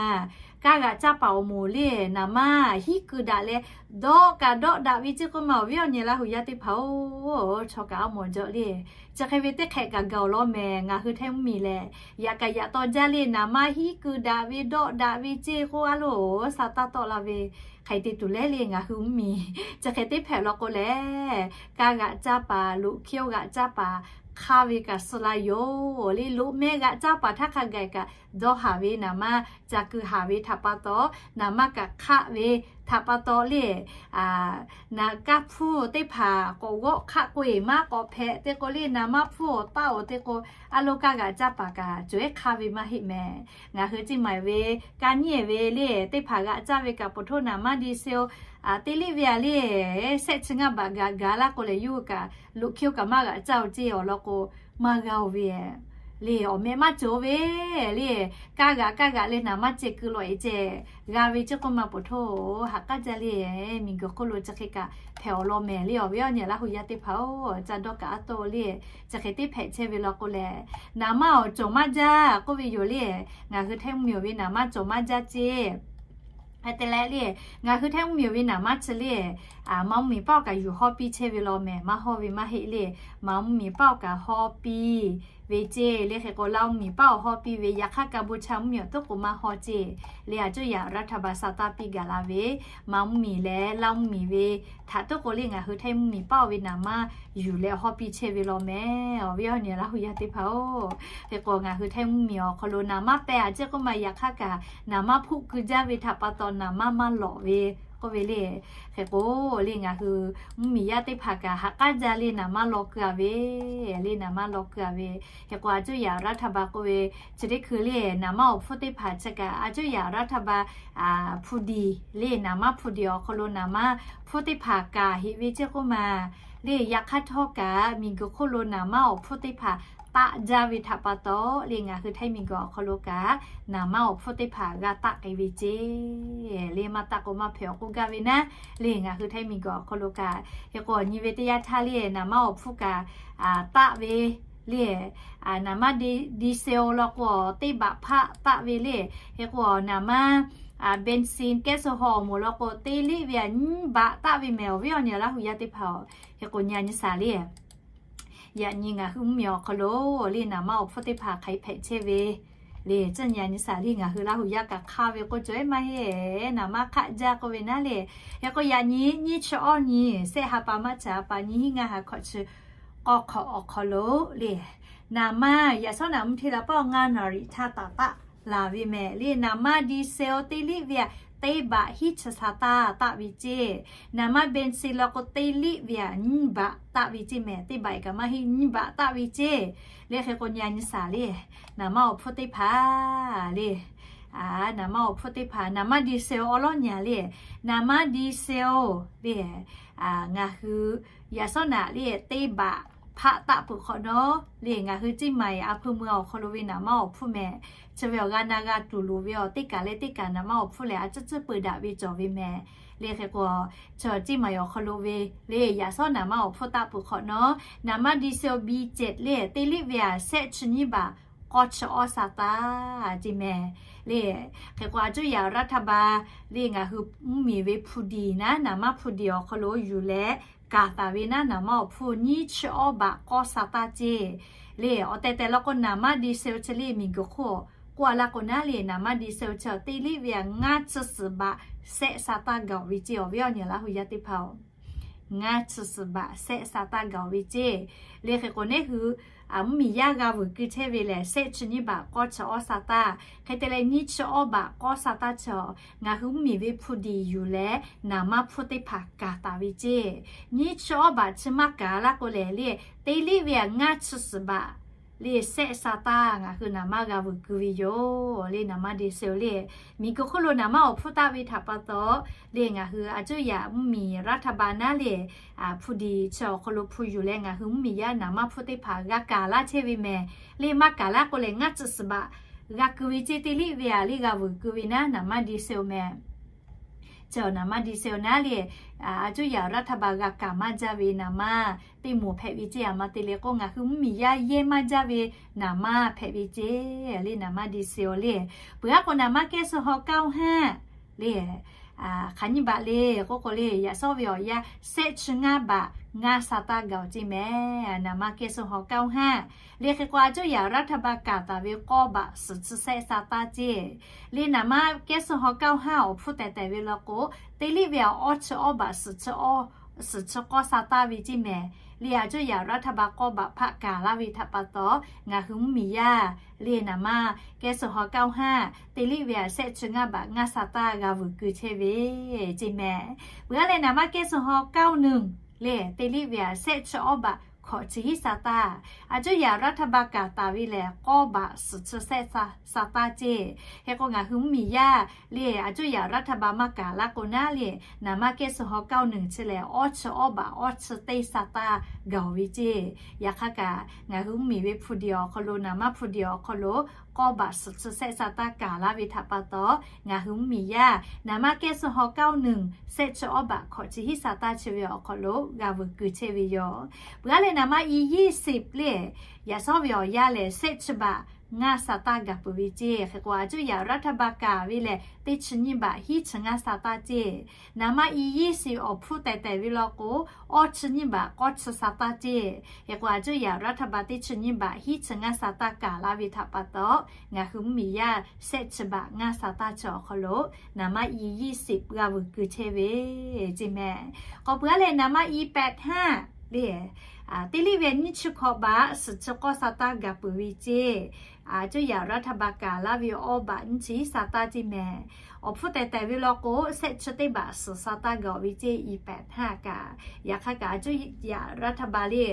kaˇ g'aꞈ caˇ paˍ awˬ moˍ le naˍ manˇ hiˉ keu daꞈ leh dawˆ kaꞈ dawˆ daꞈ ve ceˇ k'oˆ ma awˬ viˉ awˬ nyi Laˇ hu yaˇ teˇ hpaˍ-oˬ. Chaw kaꞈ a mawˬ jaw le, chi hk'e ve teˇ hk'ehꞈ kaꞈ gaˬ awˬ lawn mehˍ ngaˬ hui Htaiˇ mvuhˇmiˬ lehˬ, yaꞈ kaꞈ yaꞈ taw jaˇ le naˍ manˇ hiˉ keu daꞈ ve dawˆ daꞈ ve ceˇ k'oˆ a loˬ sha taˇ tawˆ la ve hk'aˬ hk'e te tuˬ leh le ngaˬ hui mvuhˇmiˬ chi hk'e teˇ hpehꞈ law k'o lehˬ, kaˇ g'aꞈ caˇ paˍ loꞈ hkiˇ-oˆ g'aꞈ caˇ paˍ hk'aˇ ve kaꞈ suh la yoˬ le. Loꞈ meh g'aꞈ caˇ paˍ htaˇ hk'a gaˬ kaꞈ dawˇ haˍ ve naˍ manˇ ca keu haˍ ve htaꞈ pa taw, naˍ manˇ kaꞈ hk'aˆ ve htaꞈ pa taw le, naˍ kaˇ hpfuhˇ teˇ hpaˍ k'awꞈ g'awˆ hk'aˆ k'oˆ e maˇ k'awꞈ hpehꞈ te k'o le naˍ manˇ hpfuhˇ awˬ taˆ oˬ te k'o, a loˬ kaˇ g'aꞈ caˇ paˍ kaꞈ cawehˉ hk'aˇ ve maˇ heˆ mehˍ. Ngaˬ hui Ciˇ maiˍ ve kaˇ nyiˉ ve le teˇ hpaˍ g'aꞈ caˇ ve kaꞈ poˬ htoˇ naˍ manˇ diesel te liˇ ve a le, shehˆ chi ngaˇ baꞈ gaˬ gaˬ laˇ k'o lehˬ yawˇ hui kaꞈ loꞈ hkiˇ-oˆ kaꞈ maˇ g'aꞈ caˇ oˬ ceˇ awˬ lawn k'o, maˇ g'a oˬ ve le awˬ meh maˇ cawˬ ve le, kaˇ g'aꞈ kaˇ g'aꞈ leh naˍ manˇ ceh keu lawꞈ e ceh g'a ve ceˇ k'oˆ ma poˬ htoˇ haꞈ k'aˉ jaˇ le. Miˬguiˬ hk'oˆ lo chi hk'e kaꞈ hpehꞈ awˬ lawn mehˍ le awˬ viˉ awˬ nyi Laˇ hu yaˇ teˇ hpaˍ-oˬ. Ca dawˇ kaꞈ a taw le, chi hk'e teˇ hpehꞈ chehˇ ve law k'o lehˬ, naˍ manˇ awˬ cawˬ maˇ jaˇ k'oˆ ve yoˬ le. Ngaˬ hui Htaiˇ mvuhˇmiˬ ve naˍ manˇ cawˬ maˇ jaˇ ceˇ Hk'e te leh le, ngaˬ hui Htaiˇ mvuhˇmiˬ ve naˍ manˇ chi le, maˇ mvuhˇmiˬ paˆ awˬ kaꞈ yuˬ hawˇ piˇ chehˇ ve law mehˍ, maˇ hawˇ ve maˇ heˆ le. Maˇ mvuhˇmiˬ paˆ awˬ kaꞈ hawˇ piˇ ve ceˇ le. Hk'e k'o, Laˇ mvuhˇmiˬ paˆ awˬ hawˇ piˇ ve, yaꞈ hk'aˇ Kaˇ bon chaˇ mvuhˇmiˬ awˬ toˉ k'o maˇ hawˇ ceˇ le. Aˬ cuˇ yaꞈ Raˇ htaˇ ba sa taˇ piˇ gaˬ la ve, maˇ mvuhˇmiˬ leh Laˇ mvuhˇmiˬ ve htaꞈ toˉ k'o le, ngaˬ hui Htaiˇ mvuhˇmiˬ paˆ oˇ ve naˍ manˇ yuˬ leh hawˇ piˇ chehˇ ve law mehˍ. Awˬ viˉ awˬ nyi Laˇ huˍ yaˇ teˇ hpaˍ-oˬ, hk'e k'o ngaˬ hui Htaiˇ mvuhˇmiˬ awˬ hk'aw lo naˍ manˇ pehˇ a ceˇ k'oˆ ma, yaꞈ hk'aˇ kaꞈ naˍ manˇ hpfuhˆ keu jaˇ ve htaꞈ pa taw naˍ manˇ maˇ lawꞈ ve k'oˆ ve le. Hk'e k'o le, ngaˬ hui mvuhˇmiˬ yaˇ teˇ hpaˍ kaꞈ ha k'aˉ jaˇ le, naˍ manˇ law keu a ve le, naˍ manˇ law keu a ve. Hk'e k'o, aˬ cuˇ yaꞈ Raˇ htaˇ ba k'oˆ ve, chi teˇ hkui le naˍ manˇ awˬ hpfuhˇ teˇ hpaˍ chi kaꞈ aˬ cuˇ yaꞈ Raˇ htaˇ ba hpu diˍ le, naˍ manˇ hpu diˍ awˬ hk'aw lo naˍ manˇ hpfuhˇ teˇ hpaˍ kaꞈ heꞈ ve ceˇ k'oˆ ma le. Yaꞈ hk'aˇ htawˇ kaꞈ miˬguiˬ hk'oˆ lo naˍ manˇ awˬ hpfuhˇ teˇ hpaˍ taˆ jaˇ ve htaꞈ pa taw le, ngaˬ hui Htaiˇ miˬguiˬ awˬ hk'aw lo kaꞈ naˍ manˇ awˬ hpfuhˇ teˇ hpaˍ g'a taˆ k'ai ve ceˇ le. Maˇ taˆ k'o maˇ hpehꞈ awˬ k'oˆ gaˇ ve naˉ le, ngaˬ hui Htaiˇ miˬguiˬ awˬ hk'aw lo kaꞈ. Hk'e k'o, nyi ve teˇ yanˇ htaˇ le naˍ manˇ awˬ hpfuhˇ kaꞈ taˆ ve le, naˍ manˇ diesel law k'o teˇ baꞈ hpaˆ taˆ ve le. Hk'e k'o, naˍ manˇ เบนซิน แก๊สโซฮอล์ awˬ moˍ law k'o teˇ liˆ ve aꞈ nyiˇ baꞈ taˆ ve mehˍ. Awˬ viˉ awˬ nyi Laˇ huˍ yaˇ teˇ hpaˍ-oˬ, hk'e k'o nyi a nyi shaˍ le. Yaꞈ nyi ngaˬ hui mvuhˇmiˬ awˬ hk'aw lo le naˍ manˇ awˬ hpfuhˇ teˇ hpaˍ hk'aˬ hk'e hpehꞈ chehˇ ve le, chi nyi a nyi shaˍ le. Ngaˬ hui Laˇ huˍ yaˇ kaꞈ hk'aˇ ve k'oˆ cawˬ-e maˇ heˆ. Naˍ manˇ hk'aˆ jaˇ k'oˆ ve naˉ le. Hk'e k'o, yaꞈ nyi nyiˇ chi awˇ nyi, shehˆ ha pa maˇ caˍ ha pa nyi hiˉ ngaˇ ha hkawꞈ chi k'awˇ hk'awꞈ awˬ hk'aw lo le, naˍ manˇ yaꞈ shawˉ naꞈ mvuhˇ hteˇ la pawˆ ngaˇ naˍ riˍ htaˇ taˍ taˆ laˬ ve mehˍ le. Naˍ manˇ diesel teˇ liˆ ve aꞈ teˇ baꞈ hiˉ chi sha taˇ taˆ ve ceˇ. Naˍ manˇ เบนซิน law k'o teˇ liˆ ve aꞈ nyiˇ baꞈ taˆ ve ceˇ mehˍ. Teˇ baꞈ kaꞈ maˇ heˆ, nyiˇ baꞈ taˆ ve ceˇ le. Hk'e k'o nyi a nyi shaˍ le, naˍ manˇ awˬ hpfuhˇ teˇ hpaˍ le, naˍ manˇ awˬ hpfuhˇ teˇ hpaˍ naˍ manˇ diesel awˉ lawˉ nyi a le. Naˍ manˇ diesel le ngaˬ hui yaꞈ shawˉ naꞈ le teˇ baꞈ hpaˆ taˆ peuˬ hk'awꞈ nawˉ le, ngaˬ hui Ceˇ maiˍ a hpu mui awˬ hk'aw lo ve naˍ manˇ awˬ hpfuhˇ mehˍ. Chi ve awˬ g'a na g'a tuˬ loˍ ve awˬ teˇ kaˬ leh teˇ kaˬ naˍ manˇ awˬ hpfuhˇ lehˬ, a ciˉ ciˉ peu daꞈ ve cawˬ ve mehˍ le. Hk'e k'o, chaw Ceˇ maiˍ awˬ hk'aw lo ve le yaꞈ shawˉ naˍ manˇ awˬ hpfuhˇ taˆ peuˬ hk'awꞈ nawˉ, naˍ manˇ diesel B ceꞈ le teˇ liˆ ve aꞈ shehˆ chi nyiˇ baꞈ k'awˇ chi awˇ sha taˇ ceˇ mehˍ le. Hk'e k'o, aˬ cuˇ yaꞈ Raˇ htaˇ ba le ngaˬ hui mvuhˇmiˬ ve hpu diˍ naˉ, naˍ manˇ hpu diˍ awˬ hk'aw lo yuˬ leh kaˍ taˍ ve naˉ, naˍ manˇ awˬ hpfuhˇ nyiˇ chi awˇ baꞈ k'awˇ sha taˇ ceˇ le. Awˬ tehˬ tehˬ law k'o, naˍ manˇ diesel chi le miˬguiˬ hk'oˆ k'oˆ a laˇ k'o naˉ le, naˍ manˇ diesel chi teˇ liˆ ve aꞈ ngaˇ chi suhˍ baꞈ shehˆ sha taˇ gaˬ-oˬ ve ceˇ. Awˬ viˉ awˬ nyi Laˇ huˍ yaˇ teˇ hpaˍ-oˬ, ngaˇ chi suhˍ baꞈ shehˆ sha taˇ gaˬ-oˬ ve ceˇ le. Hk'e k'o, neˉ hui mvuhˇmiˬ yaˇ g'a vuiˬ keu chehˇ ve lehˬ, shehˆ chi nyiˇ baꞈ k'awˇ chi awˇ sha taˇ, hk'e te leh nyiˇ chi awˇ baꞈ k'awˇ sha taˇ chi, ngaˬ hui mvuhˇmiˬ ve hpu diˍ yuˬ leh naˍ manˇ hpfuhˇ teˇ hpaˍ kaˍ taˍ ve ceˇ. Nyiˇ chi awˇ baꞈ chi maˇ kaˍ laˇ k'o lehˬ le, teˇ liˆ ve aꞈ ngaˇ chi suhˍ baꞈ le shehˆ sha taˇ ngaˬ hui naˍ manˇ g'a vuiˬ keu ve yoˬ le. Naˍ manˇ diesel le miˬguiˬ hk'oˆ lo naˍ manˇ awˬ hpfuhˇ taˆ ve htaꞈ pa taw le, ngaˬ hui aˬ cuˇ yaꞈ mvuhˇmiˬ Raˇ htaˇ ba naˉ le hpu diˍ chi awˬ hk'aw lo hpu yuˬ leh ngaˬ hui mvuhˇmiˬ yaˇ naˍ manˇ hpfuhˇ teˇ hpaˍ g'a kaˍ laˇ chehˇ ve mehˍ le. Maˇ kaˍ laˇ k'o lehˬ, ngaˇ chi suhˍ baꞈ g'a keu ve ceˇ. Teˇ liˆ ve aꞈ le g'a vuiˬ keu ve naˉ, naˍ manˇ diesel mehˍ. Chi naˍ manˇ diesel naˉ le, aˬ cuˇ yaꞈ Raˇ htaˇ ba g'a kaˍ maˇ jaˇ ve naˍ manˇ teˇ moˍ hpehꞈ ve ceˇ. A ma te le k'o, ngaˬ hui mvuhˇmiˬ yaˇ yehˇ maˇ jaˇ ve naˍ manˇ hpehꞈ ve ceˇ le. Naˍ manˇ diesel le, peuˬ aˉ k'o naˍ manˇ แก๊สโซฮอล์ เก้าห้า le, hk'aˬ nyiˇ baꞈ le k'oˆ k'o le, yaꞈ shawˉ ve awˬ yanˇ shehˆ chi ngaˇ baꞈ ngaˇ sha taˇ gaˬ-oˬ ceˇ mehˍ. Naˍ manˇ แก๊สโซฮอล์ เก้าห้า le hk'e k'o, aˬ cuˇ yaꞈ Raˇ htaˇ ba kaˍ taˍ ve k'awˇ baꞈ suhˍ chi shehˆ sha taˇ ceˇ le. Naˍ manˇ แก๊สโซฮอล์ เก้าห้า awˬ hpfuhˇ tehˬ tehˬ ve law k'o, teˇ liˆ ve aꞈ awˇ chi awˇ baꞈ suhˍ chi awˇ suhˍ chi k'awˇ sha taˇ ve ceˇ mehˍ le. Aˬ cuˇ yaꞈ Raˇ htaˇ ba k'awˇ baꞈ hpaˆ kaˍ laˇ ve htaꞈ pa taw, ngaˬ hui mvuhˇmiˬ yaˇ le naˍ manˇ แก๊สโซฮอล์ เก้าห้า teˇ liˆ ve aꞈ shehˆ chi ngaˇ baꞈ ngaˇ sha taˇ g'a vuiˬ keu chehˇ ve ceˇ mehˍ. Peuˬ aˉ leh naˍ manˇ แก๊สโซฮอล์ เก้าหนึ่ง le teˇ liˆ ve aꞈ shehˆ chi awˇ baꞈ hkawꞈ chi hiˉ sha taˇ, aˬ cuˇ yaꞈ Raˇ htaˇ ba kaˍ taˍ ve lehˬ, k'awˇ baꞈ suhˍ chi shehˆ sha taˇ ceˇ. Hk'e k'o, ngaˬ hui mvuhˇmiˬ yaˇ le aˬ cuˇ yaꞈ Raˇ htaˇ ba maˇ kaˍ laˇ k'o naˉ le, naˍ manˇ แก๊สโซฮอล์ เก้าหนึ่ง chi lehˬ, awˇ chi awˇ baꞈ awˇ chi teˇ sha taˇ gaˬ-oˬ ve ceˇ. Yaꞈ hk'aˇ kaꞈ, ngaˬ hui mvuhˇmiˬ ve hpu diˍ awˬ hk'aw lo, naˍ manˇ hpu diˍ awˬ hk'aw lo k'awˇ baꞈ suhˍ chi shehˆ sha taˇ kaˍ laˇ ve htaꞈ pa taw, ngaˬ hui mvuhˇmiˬ yaˇ naˍ manˇ แก๊สโซฮอล์ เก้าหนึ่ง shehˆ chi awˇ baꞈ hkawꞈ chi hiˉ sha taˇ chi ve awˬ hk'aw lo g'a vuiˬ keu chehˇ ve yoˬ. Peuˬ aˉ leh Naˍ maˇ i ยี่สิบ le, yaꞈ shawˉ ve awˬ yanˇ lehˬ shehˆ chi baꞈ ngaˇ sa taˇ gaˬ peuˬ ve ceˇ. Hk'e k'o, a cuˇ yaꞈ รัฐบาล kaˍ ve lehˬ teˇ chi nyiˇ baꞈ hiˉ chi ngaˇ sa taˇ ceˇ. Naˍ maˇ i ยี่สิบ awˬ hpfuhˇ tehˬ tehˬ ve law k'o, awˇ chi nyiˇ baꞈ k'awˇ chi sa taˇ ceˇ. Hk'e k'o, a cuˇ yaꞈ รัฐบาล teˇ chi nyiˇ baꞈ hiˉ chi ngaˇ sa taˇ kaˬ laˇ ve htaꞈ pa taw, ngaˬ hui mvuhˇmiˬ yaˇ shehˆ chi baꞈ ngaˇ sa taˇ chi awˬ hk'aw lo naˍ maˇ i ยี่สิบ g'a vuiˬ keu chehˇ ve ceˇ mehˍ. K'awꞈ puiˉ aˉ leh naˍ maˇ i แปดห้า le, teˇ liˇ ve nyiˇ chi hkawꞈ baꞈ suhˍ chi k'awˇ sa taˇ gaˬ peuˬ ve ceˇ. A cuˇ yaꞈ รัฐบาล kaˍ laˇ ve awˇ baꞈ nyiˇ chi sa taˇ ceˇ mehˍ. Awˬ hpfuhˇ tehˬ tehˬ ve law k'o, shehˆ chi teˇ baꞈ suhˍ sa taˇ gaˬ ve ceˇ, i แปดห้า kaꞈ. Yaꞈ hk'aˇ kaꞈ a cuˇ yaꞈ รัฐบาล le,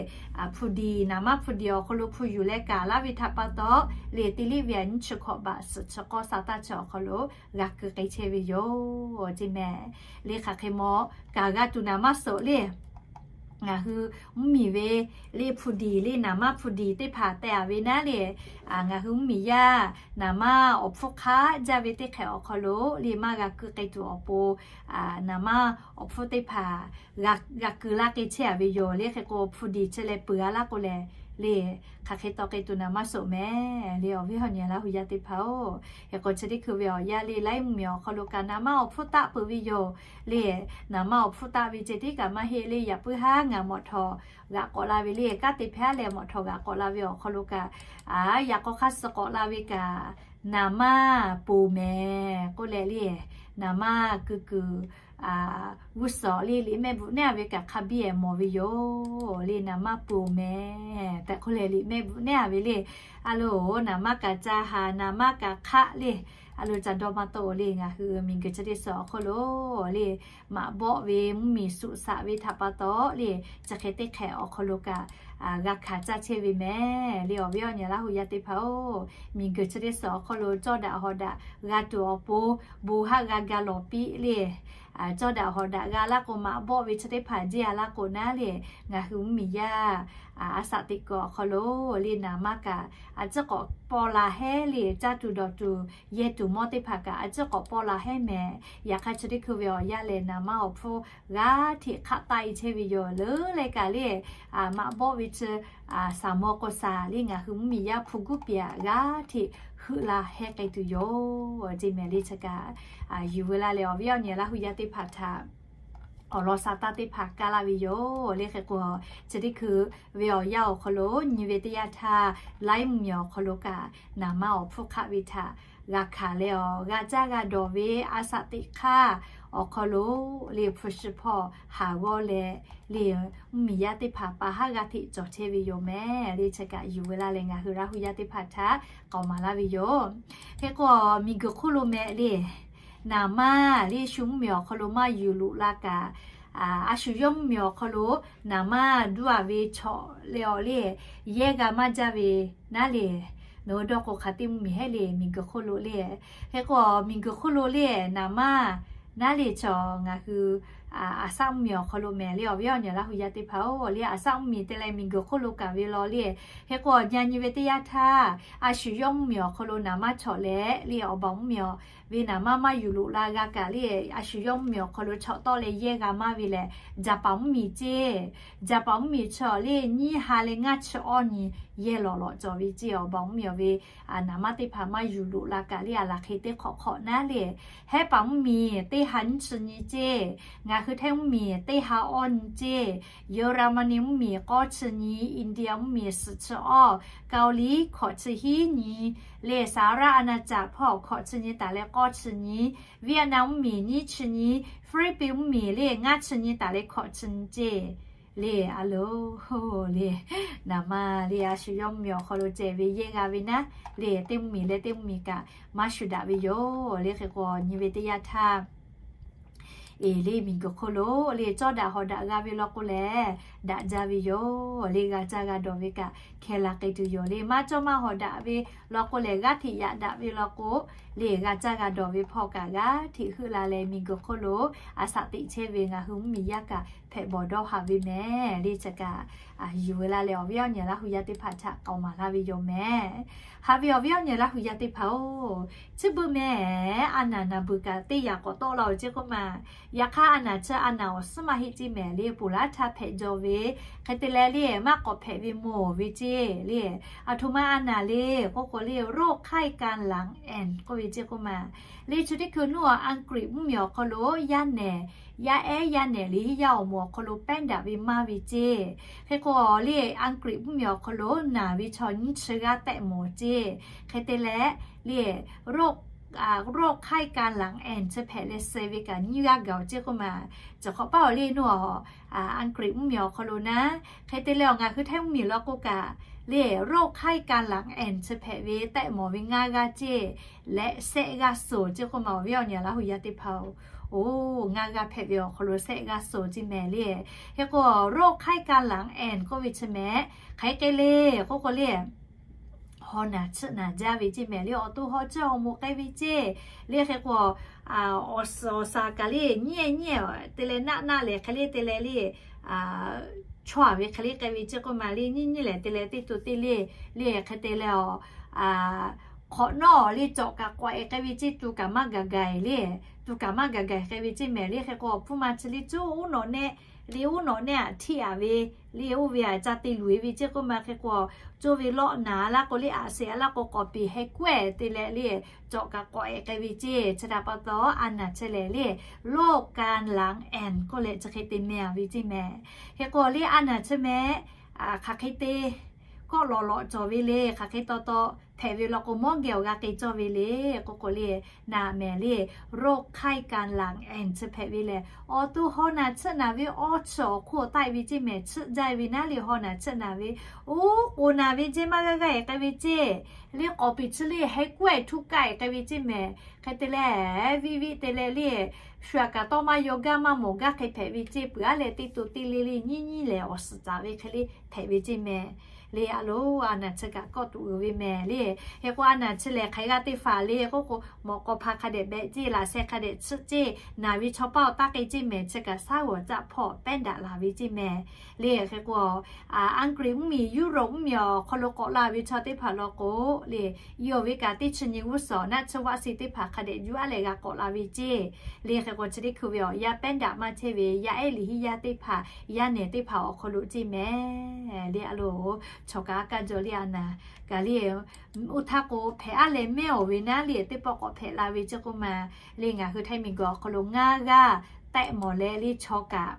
hpu diˍ, naˍ maˇ hpu diˍ awˬ hk'aw lo hpu yuˬ leh kaˍ laˇ ve htaꞈ pa taw, le teˇ liˇ ve a nyiˇ chi hkawꞈ baꞈ suhˍ chi k'awˇ sa taˇ chi awˬ hk'aw lo g'a keu k'ai chehˇ ve yoˬ ceˇ mehˍ. Le hk'aˬ hk'e maw, kaˍ g'a tuˬ naˍ maˇ suhˍ le. Ngaˬ hui mvuhˇmiˬ ve le hpu diˍ le naˍ maˇ hpu diˍ teˇ hpaˍ teh a ve naˉ le, ngaˬ hui mvuhˇmiˬ yaˇ naˍ maˇ awˬ hpfuhˇ hk'aˆ jaˇ ve teˇ hk'ehꞈ awˬ hk'aw lo le maˇ g'a keu k'ai tuˬ awˬ pon, naˍ maˇ awˬ hpfuhˇ teˇ hpaˍ g'a keu laˇ k'ai chehˇ a ve yoˬ le. Hk'e k'o, hpu diˍ chi leh peuˬ a laˇ k'o lehˬ, le hk'aˬ hk'e taw k'ai tuˬ naˍ maˇ suhˍ mehˍ. Le awˬ viˉ awˬ nyi Laˇ hu yaˇ teˇ hpaˍ-oˬ, hk'e k'o chi teˇ hkui ve awˬ yanˇ le laiˉ mvuhˇmiˬ awˬ hk'aw lo kaꞈ naˍ maˇ awˬ hpfuhˇ taˆ peuˬ ve yoˬ le. Naˍ maˇ awˬ hpfuhˇ taˆ ve ceh tiˉ kaꞈ maˇ heˆ le, yaꞈ puiˉ haˉ ngaˬ mawꞈ htawˍ g'aꞈ k'awꞈ la ve le, kanˉ te hpehˇ leh mawꞈ htawˍ g'aꞈ k'awꞈ la ve awˬ hk'aw lo kaꞈ, a yaꞈ k'aw hk'aˇ suh k'awꞈ la ve kaꞈ, naˍ maˇ ponˬ mehˍ k'oˆ leh le, naˍ maˇ keu kuiˬ g'uˇ suhˍ le liꞈ mehˆ bvuhꞈ nehˉ a ve kaꞈ hk'a biˇ ehˍ mawˬ ve yoˬ le. Naˍ maˇ ponˬ mehˍ tehꞈ k'oˆ leh liꞈ mehˆ bvuhꞈ nehˉ a ve le. A loˬ, naˍ maˇ kaꞈ ca haˍ, naˍ maˇ kaꞈ hk'aˆ le. A loˬ, ca dawˇ maˇ tawˆ-oˬ le. Ngaˬ hui miˬguiˬ chi teˇ suhˍ awˬ hk'aw lo le, maꞈ bawˆ ve mvuhˇmiˬ suhˍ saꞈ ve htaꞈ pa taw le, chi hk'e teˇ hk'ehꞈ awˬ hk'aw lo kaꞈ g'a hkanˍ caˇ chehˇ ve mehˍ le. Awˬ viˉ awˬ nyi Laˇ hu yaˇ teˇ hpaˍ-oˬ, miˬguiˬ chi teˇ suhˍ awˬ hk'aw lo cawˇ daꞈ hawˍ daꞈ g'a tuˬ awˬ pon, bon haˆ g'a ga lawˬ piˇ le. Cawˇ daꞈ hawˍ daꞈ g'a laˇ k'o, maꞈ bawˆ ve chi teˇ hpaˍ jeˇ a laˇ k'o naˉ le, ngaˬ hui mvuhˇmiˬ yaˇ a saꞈ teꞈ kuiˬ awˬ hk'aw lo le naˍ maˇ kaꞈ a ciˉ k'awꞈ paw la hehˉ le, caˇ tuˬ dawˬ tuˬ yehˇ tuˬ mawˇ teˇ hpaˍ kaꞈ a ciˉ k'awꞈ paw la hehˉ mehˍ. Yaꞈ hk'aˇ chi teˇ hkui ve awˬ yanˇ lehˬ, naˍ maˇ awˬ hpfuhˇ g'aˇ hteꞈ hk'aˆ taˆ-e chehˇ ve yoˬ. Leuˉ leh kaꞈ le, maꞈ bawˆ ve chi saˍ maw k'o saˍ le, ngaˬ hui mvuhˇmiˬ yaˇ hpu guˉ piˍ g'aˇ hteꞈ heuˆ la hehˉ k'ai tuˬ yoˬ ceˇ mehˍ le. Chi kaꞈ yuˬ veu la leh, awˬ viˉ awˬ nyi Laˇ hu yaˇ teˇ hpaˍ htaꞈ awˬ lawn sa taˇ teˇ hpaˍ kaˇ laˇ ve yoˬ le. Hk'e k'o, chi teˇ hkui ve awˬ yanˇ awˬ hk'aw lo nyi ve teˇ yanˇ htaˇ, laiˉ mvuhˇmiˬ awˬ hk'aw lo kaꞈ naˍ maˇ awˬ hpfuhˇ hk'aˆ ve htaꞈ g'a hkanˍ leh, awˬ g'a caˇ g'a dawˬ ve a saꞈ teꞈ hk'aˇ awˬ hk'aw lo le hpu shi hpawˇ haˍ g'awˇ leh le, mvuhˇmiˬ yaˇ teˇ hpaˍ pa haˉ g'aˇ hteꞈ cawˬ chehˇ ve yoˬ mehˍ le. Chi kaꞈ yuˬ veu la leh, ngaˬ hui Laˇ hu yaˇ teˇ hpaˍ htaꞈ k'awꞈ maˍ laˇ ve yoˬ. Hk'e k'o, miˬguiˬ hk'oˆ lo mehˍ le, naˍ maˇ le shu mvuhˇmiˬ awˬ hk'aw lo maˇ yuˬ loꞈ la kaꞈ, a shu yawˇ mvuhˇmiˬ awˬ hk'aw lo naˍ maˇ duˇ a ve chaw leh awˬ le, yehˇ g'a maˇ jaˇ ve naˉ le. Nawˬ hui dawˇ k'o, hk'aˬ teˇ mvuhˇmiˬ hehˉ le, miˬguiˬ hk'oˆ lo le. Hk'e k'o, miˬguiˬ hk'oˆ lo le naˍ maˇ naˉ le chaw ngaˬ hui a saꞈ mvuhˇmiˬ awˬ hk'aw lo mehˍ le. Awˬ viˉ awˬ nyi Laˇ hu yaˇ teˇ hpaˍ-oˬ, le a saꞈ mvuhˇmiˬ te leh miˬguiˬ hk'oˆ lo kaꞈ ve law le. Hk'e k'o, awˬ nyi nyi ve teˇ yanˇ htaˇ, a shu yawˇ mvuhˇmiˬ awˬ hk'aw lo naˍ maˇ chaw leh le, awˬ baˬ mvuhˇmiˬ ve naˍ maˇ maˇ yuˬ loꞈ la g'a kaꞈ le, a shu yawˇ mvuhˇmiˬ awˬ hk'aw lo chaw tawˆ leh yehˇ g'a maˇ ve lehˬ, Jaˍpaˍ mvuhˇmiˬ ceˇ. Jaˍpaˍ mvuhˇmiˬ chaw le nyiˇ ha leh ngaˇ chi awˇ nyi yehˇ lawˬ lawꞈ cawˬ ve ceˇ. Awˬ baˬ mvuhˇmiˬ ve naˍ maˇ teˇ hpaˍ maˇ yuˬ loꞈ la kaꞈ le, a laˬ hk'e teˇ hk'awꞈ hk'awꞈ naˉ le, Hehˉ paˍ mvuhˇmiˬ teˇ ha nyiˇ chi nyi ceˇ. Ngaˬ hui Htaiˇ mvuhˇmiˬ teˇ ha awˇ nyi ceˇ. Yeˍraˍmaˍniˆ mvuhˇmiˬ k'awˇ chi nyi, India mvuhˇmiˬ suhˍ chi awˇ, Kaoˍliˍ hkawꞈ chi hiˉ nyi, le Saˍraˇ a na caꞈ hpawˇ hkawꞈ chi nyi taˍ leh k'awˇ chi nyi, Vietnam mvuhˇmiˬ nyiˇ chi nyi, Hpiˇliˇpiˆ mvuhˇmiˬ le ngaˇ chi nyi taˍ leh hkawꞈ chi nyi ceˇ. Le a loˬ, le naˍ maˇ le a shu yawˇ mvuhˇmiˬ awˬ hk'aw lo ceh ve yehˇ g'a ve naˉ le, teˇ mvuhˇmiˬ leh teˇ mvuhˇmiˬ kaꞈ maˇ shu daꞈ ve yoˬ le. Hk'e k'o, nyi ve teˇ yanˇ htaˇ, eˬ le miˬguiˬ hk'oˆ lo le cawˇ daꞈ hawˍ daꞈ g'a ve law k'o lehˬ, daꞈ jaˇ ve yoˬ le. G'a caˇ g'a dawˬ ve kaꞈ hkeh la k'ai tuˬ yoˬ le. Maˇ cawˇ maˇ hawˍ daꞈ ve law k'o lehˬ, g'aˇ hteꞈ yaꞈ daꞈ ve law k'o le, g'a caˇ g'a dawˬ ve hpawˇ kaꞈ g'aˇ hteꞈ heuˆ la leh, miˬguiˬ hk'oˆ lo a saꞈ teꞈ chehˇ ve ngaˬ hui mvuhˇmiˬ yaˇ kaꞈ hpehꞈ bawˬ dawˇ haˍ ve mehˍ le. Chi kaꞈ yuˬ veu la leh, awˬ viˉ awˬ nyi Laˇ hu yaˇ teˇ hpaˍ htaꞈ k'awꞈ maˍ laˇ ve yoˬ mehˍ. Haꞈ ve awˬ viˉ awˬ nyi Laˇ hu yaˇ teˇ hpaˍ-oˬ, chi beuꞈ mehˍ, a naˬ naˬ beuˬ kaꞈ teˇ yaꞈ k'awꞈ tawˆ la-oˬ ceˇ k'oˆ ma. Yaꞈ hk'aˇ, a naˬ chi a naˬ awˬ suhˉ maˇ heˆ ceˇ mehˍ le, ponˬ laˇ htaˇ hpehꞈ jaw ve ve, hk'e te leh le maˇ k'awꞈ hpehꞈ ve mawˬ ve ceˇ le. Aˬ htoꞈ ma a naˍ le k'oˆ k'o le, โรคไข้การหลังแอน k'oˆ ve ceˇ k'oˆ ma. Le chi teˇ hkui nuˇ awˬ Aˍgriˆ mvuhˇmiˬ awˬ hk'aw lo yaˇ nehˬ, yaˇ ehˉ yaˇ nehˬ le hiˉ yaˇ awˬ moˍ awˬ hk'aw lo pehˉ daꞈ ve maˇ ve ceˇ. Hk'e k'o le Aˍgriˆ mvuhˇmiˬ awˬ hk'aw lo naˬ ve chaw nyiˇ chi g'aˇ tehꞈ mawˬ ceˇ. Hk'e te leh le โรคไข้การหลังแอน chi hpehꞈ leh suh ve kaꞈ nyiˇ g'aˇ gaˬ ceˇ k'oˆ ma. Chi hk'awꞈ paˇ awˬ le nuˇ awˬ Aˍgriˆ mvuhˇmiˬ awˬ hk'aw lo naˉ, hk'e te leh awˬ ngaˬ hui Htaiˇ mvuhˇmiˬ law k'o kaꞈ le โรคไข้การหลังแอน chi hpehꞈ ve tehꞈ mawˬ ve ngaˇ g'aˇ ceˇ leh sehˆ g'aˇ suhˍ ceˇ k'oˆ ma. Awˬ viˉ awˬ nyi Laˇ huˍ yaˇ teˇ hpaˍ-oˬ, ngaˇ g'aˇ hpehꞈ ve awˬ hk'aw lo sehˆ g'aˇ suhˍ ceˇ mehˍ le. Hk'e k'o โรคไข้การหลังแอน k'oˆ ve chi mehˍ hk'aˬ hk'e le k'oˆ k'o le haw naˬ chiˆ naˬ jaˇ ve ceˇ mehˍ le. Awˬ to haw chiˇ awˬ moˍ k'ai ve ceˇ le. Hk'e k'o awˬ suhˍ awˬ shaˍ kaꞈ le nyiˇ nyiˇ te leh naˆ naˆ lehˬ hk'e le te leh le chawˇ a ve hk'e le k'ai ve ceˇ k'oˆ ma. Le nyiˇ nyiˇ lehˬ te leh teˇ to teˇ le le hk'e te leh awˬ hk'awꞈ nawˉ le cawꞈ kaꞈ k'awꞈ e k'ai ve ceˇ, tu kaꞈ maˇ gaˬ gaˬ le, tu kaꞈ maˇ gaˬ gaˬ k'ai ve ceˇ mehˍ le. Hk'e k'o awˬ hpfuhˇ ma chi le cuˇ uˉ nawꞈ nehˆ le uˉ nawꞈ nehˆ aꞈ htiˆ a ve le oˇ ve aꞈ ca te luˬ e ve ceˇ k'oˆ ma. Hk'e k'o co ve lawˆ naˍ laˇ k'o le aꞈ sheˍ a laˇ k'o k'awꞈ peˍ heh kuˉ te leh le cawꞈ kaꞈ k'awꞈ e k'ai ve ceˇ. Chi htaꞈ pa taw a naˍ chi lehˬ le โรคไข้การหลังแอน k'oˆ leh chi hk'e te meh a ve ceˇ mehˍ. Hk'e k'o le a naˍ chi mehˍ hk'aˬ hk'e te kawˆ lawꞈ lawꞈ cawˬ ve le, hk'aˬ hk'e taw taw hpehꞈ ve law k'o mawˇ geh awˬ g'a k'e cawˇ ve le k'oˆ k'o le naˍ mehˍ le โรคไข้การหลังแอน chi hpehꞈ ve lehˬ awˬ to haw naˬ chiˆ naˬ ve awˬ chi awˬ hk'oˆ taˆ e ve ceˇ mehˍ. Chiˆ jaˇ e ve naˉ le haw naˬ chiˆ naˬ ve oˇ k'oˍ naˬ ve ceˇ maˇ g'aˇ g'aˇ e k'ai ve ceˇ le k'awꞈ peˍ chi le heh kuˉ e htuˇ kaˆ e k'ai ve ceˇ mehˍ. Hk'e te leh viˆ viˆ te leh le shu aꞈ kaꞈ tawˇ maˇ yaw gaˇ maˇ mawˬ gaˇ hk'e hpehꞈ ve ceˇ. Peuˬ aˉ leh teˇ to teˇ le le nyiˇ nyiˇ lehˬ awˬ suhˍ caˍ ve hk'e le hpehꞈ ve ceˇ mehˍ. Le a loˬ a naˍ chi kaꞈ kawˆ tuˬ uiˍ ve mehˍ le. Hk'e k'o a naˍ chi lehˬ hk'aˬ g'aˇ teˇ hpaˍ le k'oˆ k'o mawꞈ k'aw hpa hk'a dehꞈ behꞈ ceˇ, laꞈ sheh hk'a dehꞈ chiˆ ceˇ, naˬ ve chaw paˇ awˬ taˇ k'e ceˇ mehˍ. Chi kaꞈ shaˉ g'awˬ caˆ hpawˇ pehˉ daꞈ laˬ ve ceˇ mehˍ le. Hk'e k'o Aˍgriˆ mvuhˇmiˬ, Yuˇrawˍ mvuhˇmiˬ awˬ hk'aw lo k'awꞈ la ve chaw teˇ hpaˍ law k'o le, yawˇ ve kaꞈ teˇ chi nyi g'uˇ suhˍ naˆ tsuhˇ vaˆ suh teˇ hpaˍ hk'a dehꞈ yuˇ aˉ leh g'a k'awꞈ la ve ceˇ le. Hk'e k'o chi teˇ hkui ve awˬ yaˇ pehˉ daꞈ maˇ chehˇ ve yaˇ ehˉ liꞈ hiˉ yaˇ teˇ hpaˍ, yaˇ nehˬ teˇ hpaˍ awˬ hk'aw lo ceˇ mehˍ le. A loˬ chaw kaꞈ a kaˇ jaw le a naˍ kaꞈ le oˇ htaˇ k'o hpehꞈ aˉ leh mehˉ awˬ ve naˉ le teˇ pawˆ k'awꞈ hpehꞈ la ve ceˇ k'oˆ ma. Le ngaˬ hui Htaiˇ miˬguiˬ awˬ hk'aw lo ngaˇ g'aˇ tehꞈ mawˬ leh le chaw kaꞈ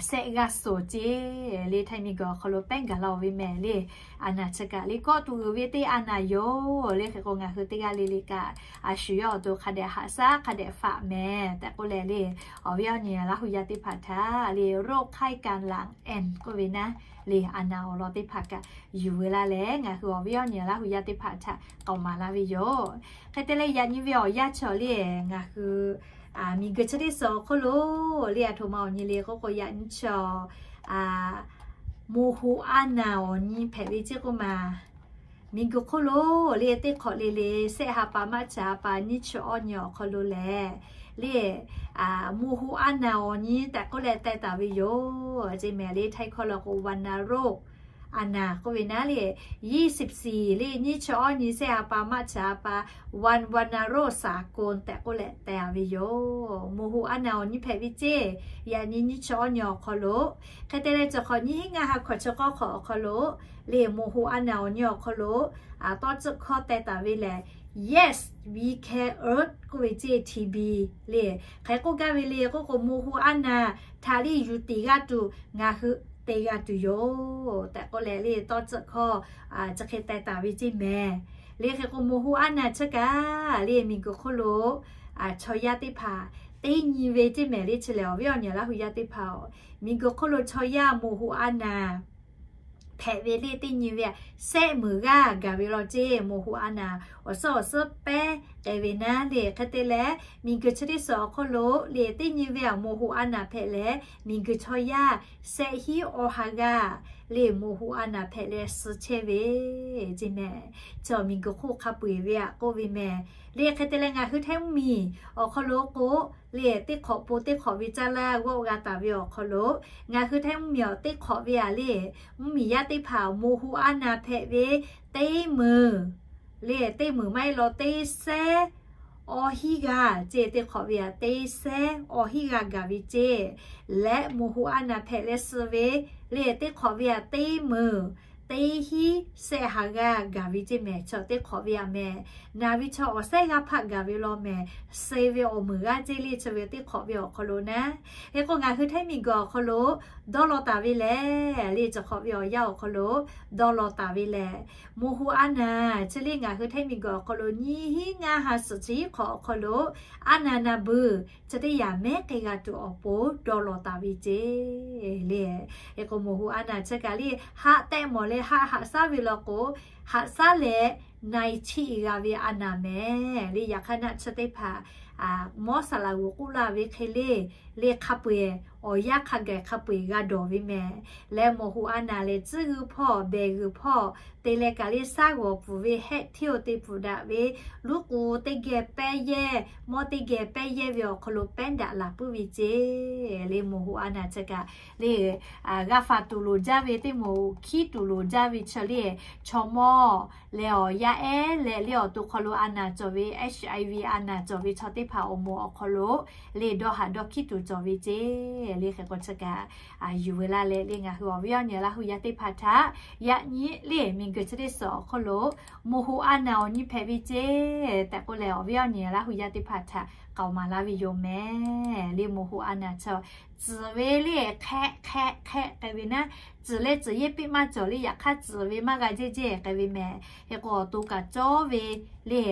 sehˆ g'aˇ suhˍ ceˇ le Htaiˇ miˬguiˬ awˬ hk'aw lo pehˉ gaˬ la oˬ ve mehˍ le. A naˍ chi kaꞈ le kawˆ tuˬ uiˍ ve teˇ a naˍ yoˬ le. Hk'e k'o ngaˬ hui teˇ g'aˇ le le kaꞈ a shu yawˇ awˬ to hk'a dehꞈ haꞈ shaˉ hk'a dehꞈ faꞈ mehˍ tehꞈ k'oˆ leh le, awˬ viˉ awˬ nyi Laˇ huˍ yaˇ teˇ hpaˍ htaꞈ le โรคไข้การหลังแอน k'oˆ ve naˉ le a naˍ awˬ lawn teˇ hpaˍ kaꞈ yuˬ veu laˇ leh ngaˬ hui awˬ viˉ awˬ nyi Laˇ huˍ yaˇ teˇ hpaˍ htaꞈ k'awꞈ maˍ laˇ ve yoˬ. Hk'e te leh yaꞈ nyi ve awˬ yanˇ chi awˬ le ngaˬ hui miˬguiˬ chi teˇ suhˍ awˬ hk'oˆ lo le a htoꞈ ma awˬ nyi le k'oˆ k'o yaꞈ nyi chi awˬ moˬ hoꞈ a naˍ awˬ nyi hpehꞈ ve ceˇ k'oˆ ma. Miˬguiˬ hk'oˆ lo le teˇ hk'awꞈ le le sehˆ ha pa maˇ chi ha pa nyiˇ chi awˇ nyi awˬ hk'aw lo lehˬ le moˬ hoꞈ a naˍ awˬ nyi tehꞈ k'oˆ leh teh taˍ ve yoˬ. Ceˇ mehˍ le Htaiˇ hkawˇ law k'o วัณโรค a naˍ k'oˆ ve naˉ le ยี่สิบสี่ le nyiˇ chi awˇ nyi sehˆ ha pa maˇ chi ha pa วันวัณโรคสากล tehꞈ k'oˆ leh teh a ve yoˬ. Moˬ hoꞈ a naˍ awˬ nyi hpehꞈ ve ceˇ. Yaꞈ nyi nyiˇ chi awˇ nyi awˬ hk'aw lo hk'e te leh chi hk'awꞈ nyiˇ hinˉ ngaˇ ha hkawꞈ chi k'awˇ hk'awꞈ awˬ hk'aw lo le moˬ hoꞈ a naˍ awˬ nyi awˬ hk'aw lo tawˇ tcuhˆ hkawˇ teh taˍ ve lehˬ, Yes, we can eat k'oˆ ve ceˇ TB le. Hk'e k'oˆ gaˇ ve le k'oˆ k'o moˬ hoꞈ a naˍ htaꞈ le yuˬ tiˍ g'aˇ tuˬ ngaˬ hui te g'a tuˬ yoˬ tehꞈ k'oˆ leh le tawˇ tcuhˆ hkawˇ chi hk'e teh taˍ ve ceˇ mehˍ. Le hk'e k'o moˬ hoꞈ a naˍ chi kaꞈ le miˬguiˬ hk'oˆ lo chaw yaˇ teˇ hpaˍ teˇ nyi ve ceˇ mehˍ le. Chi lehˬ awˬ viˉ awˬ nyi Laˇ huˍ yaˇ teˇ hpaˍ-oˬ, miˬguiˬ hk'oˆ lo chaw yaˇ moˬ hoꞈ a naˍ hpehꞈ ve le teˇ nyi ve sehˆ meunˍ g'aˇ gaˬ ve law ceˇ. Moˬ hoꞈ a naˍ awˬ suhˉ awˬ suhˉ pehˉ k'ai ve naˉ le hk'e te leh miˬguiˬ chi teˇ suhˍ awˬ hk'oˆ lo le teˇ nyi ve aꞈ moˬ hoꞈ a naˍ hpehꞈ leh miˬguiˬ chaw yaˇ sehˆ hinˉ awˇ ha g'aˇ le moˬ hoꞈ a naˍ hpehꞈ leh suh chehˇ ve ceˇ mehˍ. Chi awˬ miˬguiˬ hk'oˆ hk'a peu-eˬ ve aꞈ k'oˆ ve mehˍ. Le hk'e te leh ngaˬ hui Htaiˇ mvuhˇmiˬ awˬ hk'aw lo k'o le teˇ hk'awꞈ po teˇ hk'awꞈ ve caˇ laˇ g'awˆ g'a taˍ ve awˬ hk'aw lo ngaˬ hui Htaiˇ mvuhˇmiˬ awˬ teˇ hk'awꞈ ve aꞈ le mvuhˇmiˬ yaˇ teˇ hpaˍ moˬ hoꞈ a naˍ hpehꞈ ve teˇ meunˍ le teˇ meunˍ maˇ heˆ law teˇ sehˉ Awˬ hinˉ g'aˇ ceˇ teˇ hk'awꞈ ve aꞈ teˇ sehˉ, awˬ hinˉ g'aˇ gaˬ ve ceˇ. Leh moˬ hoꞈ a naˍ hpehꞈ leh suh ve le teˇ hk'awꞈ ve aꞈ teˇ meunˍ, teˇ hinˉ sehˆ ha g'aˇ gaˬ ve ceˇ mehˍ. Chaw teˇ hk'awꞈ ve aꞈ mehˍ, naˬ ve chaw awˬ sehˉ g'aˇ hpaˆ gaˬ ve law mehˍ, suh ve awˬ meunˍ g'aˇ ceˇ le chi ve teˇ hk'awꞈ ve awˬ hk'aw lo naˉ. Hk'e k'o ngaˬ hui Htaiˇ miˬguiˬ awˬ hk'aw lo dawˇ law taˍ ve lehˬ, le chi hk'awꞈ ve awˬ yanˇ awˬ hk'aw lo dawˇ law taˍ ve lehˬ, moˬ hoꞈ a naˍ chi le ngaˬ hui Htaiˇ miˬguiˬ awˬ hk'aw lo nyiˇ hinˉ ngaˇ ha suhˍ chi hiˉ hk'awꞈ awˬ hk'aw lo a naˍ naˍ beuˬ chi teˇ yanˇ mehˉ k'ai g'a tuˬ awˬ pon dawˇ law taˍ ve ceˇ le. Hk'e k'o moˬ hoꞈ a naˍ chi kaꞈ le haˆ tehˆ mawˬ leh haˆ haꞈ shaˉ ve law k'o, haꞈ shaˉ leh na-e chiˆ g'a ve a naˍ mehˍ le. Yaꞈ hk'aˇ naˆ chi teˇ hpaˍ mawˇ saˍ laꞈ g'oˍ k'oˆ laˇ ve hk'e le, le hk'a peu-eˬ awˬ yanˇ hk'a gaˬ hk'a peu-eˬ g'a dawˬ ve mehˍ. Leh moˬ hoꞈ a naˍ lehˬ tcuhˉ g'uiˇ hpawˇ behˬ g'uiˬ hpawˇ te leh kaꞈ le shaˉ g'awˬ pfuhˍ ve hehˆ hteˇ-oˬ te pfuhˍ daꞈ ve, luˉ k'u teˇ geh pehˇ yehˇ, mawˇ teˇ geh pehˇ yehˇ ve awˬ hk'aw lo pehˉ daꞈ laˬ puiˉ ve ceˇ le. Moˬ hoꞈ a naˍ chi kaꞈ le g'a faˍ tuˬ loˍ jaˇ ve teˇ moˍ hkiˉ tuˬ loˍ jaˇ ve chi le chaw mawˇ leh awˬ yaˇ ehˉ leh le awˬ to hk'aw lo a naˍ cawˬ ve HIV a naˍ cawˬ ve chaw teˇ hpaˍ awˬ moˍ awˬ hk'aw lo le dawˇ haꞈ dawˇ hkiˉ tuˬ cawˬ ve ceˇ le. Hk'e k'o chi kaꞈ yuˬ ve laˇ leh le ngaˬ hui awˬ viˉ awˬ nyi Laˇ hu yaˇ teˇ hpaˍ htaꞈ yaꞈ nyi le miˬguiˬ chi teˇ suhˍ awˬ hk'aw lo moˬ hoꞈ a naˍ awˬ nyi hpehꞈ ve ceˇ tehꞈ k'oˆ leh awˬ viˉ awˬ nyi Laˇ hu yaˇ teˇ hpaˍ htaꞈ k'aoˍ maˍ laˇ ve yoˬ mehˍ. Le moˬ hoꞈ a naˍ chaw tcuhˍ ve le hk'ehˆ hk'ehˆ hk'ehˆ k'ai ve naˉ, tcuhˍ leh tcuhˍ yehˇ piˇ maˇ cawˬ le. Yaꞈ hk'aˇ tcuhˍ ve maˇ g'a jehˇ jehˇ k'ai ve mehˍ. Hk'e k'o awˬ to kaꞈ cawˇ ve le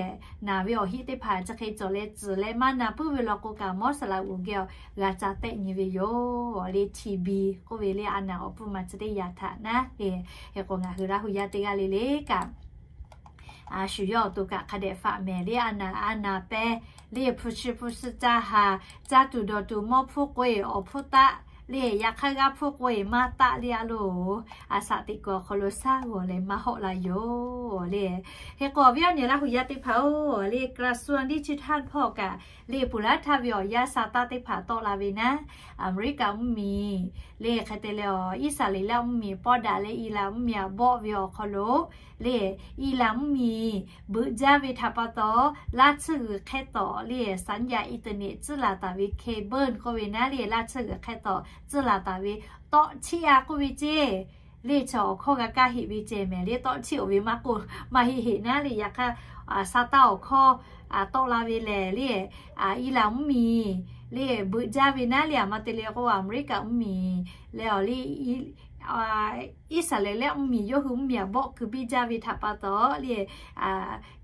naˬ ve awˬ hinˉ teˇ hpaˍ chi hk'e cawˬ leh tcuhˍ leh maˇ na puiˉ ve law k'o kaꞈ mawˇ saˍ laꞈ g'oˍ geh g'a ca tehˆ nyi ve yoˬ le. TB k'oˆ ve le a naˍ awˬ pfuhˇ ma chi teˇ yanˇ htaꞈ naˉ le. Hk'e k'o ngaˬ hui Laˇ hu yaˇ teˇ g'aˇ le le kaꞈ a shu yawˇ awˬ to kaꞈ hk'a dehꞈ faꞈ mehˍ le a naˍ a naˍ pehˇ le hpu shi hpu shi ca haˍ, ca tuˬ dawˬ tuˬ mawˇ hpfuhˇ k'oˆ-e awˬ hpfuhˇ taˆ le yaꞈ hk'aˇ g'aˇ hpfuhˇ k'oˆ-e maˇ taˆ le a loˬ. A shaꞈ teꞈ kuiˬ awˬ hk'aw lo shaˉ g'awˬ leh maˇ hawˆ la yoˬ le. Hk'e k'o awˬ viˉ awˬ nyi Laˇ hu yaˇ teˇ hpaˍ-oˬ le กระทรวงดิจิทัล hpawˇ kaꞈ le ponˬ laˇ htaˇ ve awˬ yanˇ sa taˇ teˇ hpaˍ tawˆ la ve naˉ, Aˍmeˍriˆkaꞈ mvuhˇmiˬ le hk'e te leh awˬ Iˉsaˍreˍlaˆ mvuhˇmiˬ pawˇ daꞈ leh Iˉlaꞈ mvuhˇmiˬ aꞈ bawˆ ve awˬ hk'aw lo le Iˉlaꞈ mvuhˇmiˬ beuꞈ jaˇ ve htaꞈ pa taw, laˇ tsuhˇ g'uiˬ hk'ehˇ tawꞈ le สัญญาณอินเทอร์เน็ต tcuhˉ laˬ taˍ ve เคเบิล k'oˆ ve naˉ le laˇ tsuhˇ g'uiˬ hk'ehˇ tawꞈ tcuhˉ laˬ taˍ ve tawˆ chiˆ a k'oˆ ve ceˇ. Le chi awˬ hkawˇ g'a kaˇ heˆ ve ceh mehˍ le tawˆ chiˆ-oˬ ve maˇ k'oˆ maˇ heˆ heˆ naˉ le. Yaꞈ hk'aˇ sa taˇ awˬ hkawˇ tawˆ la ve lehˬ le Iˉlaꞈ mvuhˇmiˬ le beuꞈ jaˇ ve naˉ le a ma te leh k'o Aˍmeˍriˆkaꞈ mvuhˇmiˬ leh awˬ le Iˉsaˍreˍlaˆ mvuhˇmiˬ yawˇ hui mvuhˇmiˬ aꞈ bawˆ keu biˇ jaˇ ve htaꞈ pa taw le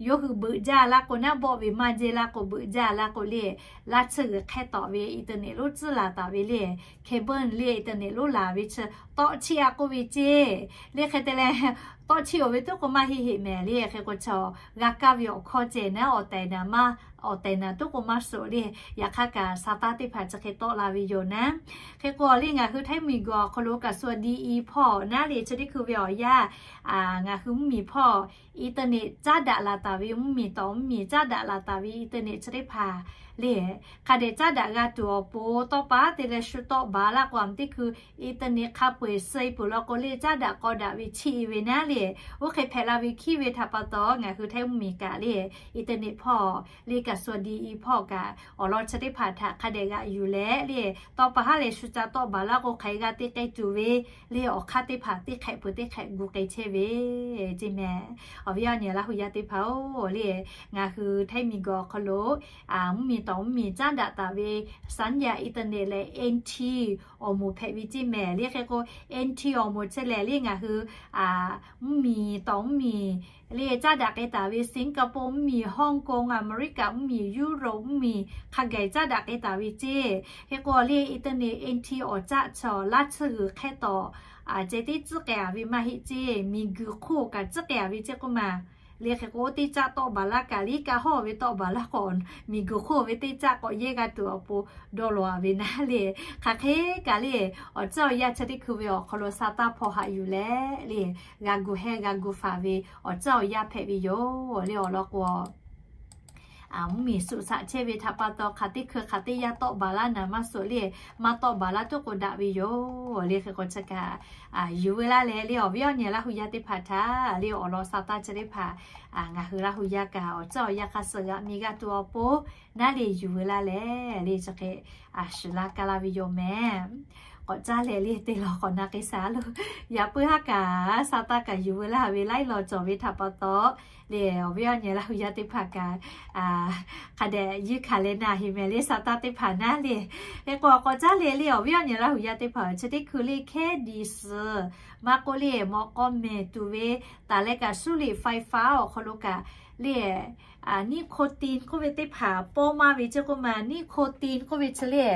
yawˇ hui beuꞈ jaˇ laˇ k'o naˉ bawˆ ve maˇ jehˇ laˇ k'o beuꞈ jaˇ laˇ k'o le laˇ tsuhˇ g'uiˬ hk'ehˇ tawꞈ ve อินเทอร์เน็ต lonˉ tcuhˉ laˬ taˍ ve le เคเบิล le อินเทอร์เน็ต lonˉ laˬ ve chi tawˆ chiˆ a k'oˆ ve ceˇ. Le hk'e te leh tawˆ chiˆ-oˬ ve tuˉ k'o maˇ heˆ heˆ mehˍ le. Hk'e k'o chaw g'a kaˇ ve awˬ hkawˇ ceh naˉ awˬ tehˬ naˍ maˇ awˬ tehˬ naˍ tuˉ k'o maˇ suhˍ le. Yaꞈ hk'aˇ kaꞈ sa taˇ teˇ hpaˍ chi hk'e tawˆ la ve yoˬ naˉ. Hk'e k'o le ngaˬ hui Htaiˇ miˬguiˬ awˬ hk'aw lo กระทรวงดีอี hpawˇ naˉ le chi teˇ hkui ve awˬ yanˇ ngaˬ hui mvuhˇmiˬ hpawˇ อินเทอร์เน็ต caˉ daꞈ laˬ taˍ ve mvuhˇmiˬ tawꞈ mvuhˇmiˬ caˉ daꞈ laˬ taˍ ve อินเทอร์เน็ต chi teˇ hpaˍ le hk'a dehꞈ caˉ daꞈ g'a tuˬ awˬ pon tawˇ pa te leh shu tawˆ baˬ laˇ k'o a ma teˇ hkui อินเทอร์เน็ต hk'a peu-eˬ suh-e peuˬ law k'o le caˉ daꞈ k'aw daꞈ ve chiˇ-e ve naˉ le. Oˇ hk'e hpehꞈ la ve hkiˉ ve htaꞈ pa taw ngaˬ hui Htaiˇ mvuhˇmiˬ kaꞈ le อินเทอร์เน็ต hpawˇ le กระทรวงดีอี hpawˇ kaꞈ awˬ lawn chi teˇ hpaˍ htaꞈ hk'a dehꞈ g'aꞈ yuˬ leh le tawˇ pa haˉ leh shu ca tawˆ baˬ laˇ k'o hk'aˬ hk'e g'a te k'ai tuˬ ve le awˬ hk'aˇ teˇ hpaˍ teˇ hk'ehꞈ peuˬ teˇ hk'ehꞈ gu k'ai chehˇ ve ceˇ mehˍ. Awˬ viˉ awˬ nyi Laˇ hu yaˇ teˇ hpaˍ-oˬ le ngaˬ hui Htaiˇ miˬguiˬ awˬ hk'aw lo mvuhˇmiˬ tawꞈ mvuhˇmiˬ caˉ daꞈ taˍ ve สัญญาณอินเทอร์เน็ต leh เอ็นที awˬ moˍ hpehꞈ ve ceˇ mehˍ le. Hk'e k'o เอ็นที awˬ moˍ chi lehˬ le ngaˬ hui mvuhˇmiˬ tawꞈ mvuhˇmiˬ le caˉ daꞈ k'ai taˍ ve สิงคโปร์ mvuhˇmiˬ, ฮ่องกง, อาเมริกา mvuhˇmiˬ, ยุโรป mvuhˇmiˬ hk'a gaˬ caˉ daꞈ k'ai taˍ ve ceˇ. Hk'e k'o le อินเทอร์เน็ต เอ็นที awˬ caˆ chaw laˇ tsuhˇ g'uiˬ hk'ehˇ tawꞈ ceh tiˉ tcuhˉ k'ai-a ve maˇ heˆ ceˇ. Miˬguiˬ hk'oˆ kaꞈ tcuhˉ k'ai-a ve ceˇ k'oˆ ma le. Hk'e k'o teˇ caˆ tawˆ baˬ laˇ kaꞈ liˇ ka hawˇ ve tawˆ baˬ laˇ k'o miˬguiˬ hk'oˆ ve teˇ caˆ k'awꞈ yehˇ g'a tuˬ awˬ pon dawˇ law-a ve naˉ le. Hk'aˬ hk'e kaꞈ le awˬ ceuˬ awˬ yanˇ chi teˇ hkui ve awˬ hk'aw lo sa taˇ hpawˇ haꞈ yuˬ leh le g'a gu hehˇ g'a gu faˍ ve awˬ ceuˬ awˬ yanˇ hpehꞈ ve yoˬ le. Awˬ lawn k'o mvuhˇmiˬ suhˍ shaꞈ chehˇ ve htaꞈ pa taw, hk'aˬ teˇ hkui hk'aˬ teˇ yanˇ tawˆ baˬ laˇ naˍ maˇ suhˍ le, maˇ tawˆ baˬ laˇ tuˉ k'o daꞈ ve yoˬ le. Hk'e k'o chi kaꞈ yuˬ veu laˇ leh le, awˬ viˉ awˬ nyi Laˇ hu yaˇ teˇ hpaˍ htaꞈ le awˬ lawn sa taˇ chi teˇ hpaˍ ngaˬ hui Laˇ hu yaˇ kaꞈ awˬ caˇ awˬ yanˇ hk'a suh g'a mi g'a tuˬ awˬ pon naˉ le yuˬ veu laˇ leh le chi hk'e a shuˍ laˇ kaˇ laˇ ve yoˬ mehˍ. K'awꞈ caˇ leh le te lawˬ k'awꞈ na k'ai shaˍ lo. Yaꞈ puiˉ haˉ kaꞈ sa taˇ kaꞈ yuˬ veu laˇ ve laiˉ law cawˬ ve htaꞈ pa taw le, awˬ viˉ awˬ nyi Laˇ hu yaˇ teˇ hpaˍ kaꞈ hk'a dehꞈ yuˇ hkanˍ leh na heˍ mehˍ le, sa taˇ teˇ hpaˍ naˉ le. Hk'e k'o k'awꞈ caˇ leh le, awˬ viˉ awˬ nyi Laˇ hu yaˇ teˇ hpaˍ chi teˇ hkui le hkehˉ diˬ suhˍ maˇ k'oˆ le, mawꞈ k'aw mehˍ tuˬ ve taˍ leh kaꞈ shuˉ liꞈ ไฟฟ้า awˬ hk'aw lo kaꞈ le, nicotine k'oˆ ve teˇ hpaˍ pawˇ maˇ ve ceˇ k'oˆ ma, nicotine k'oˆ ve chi le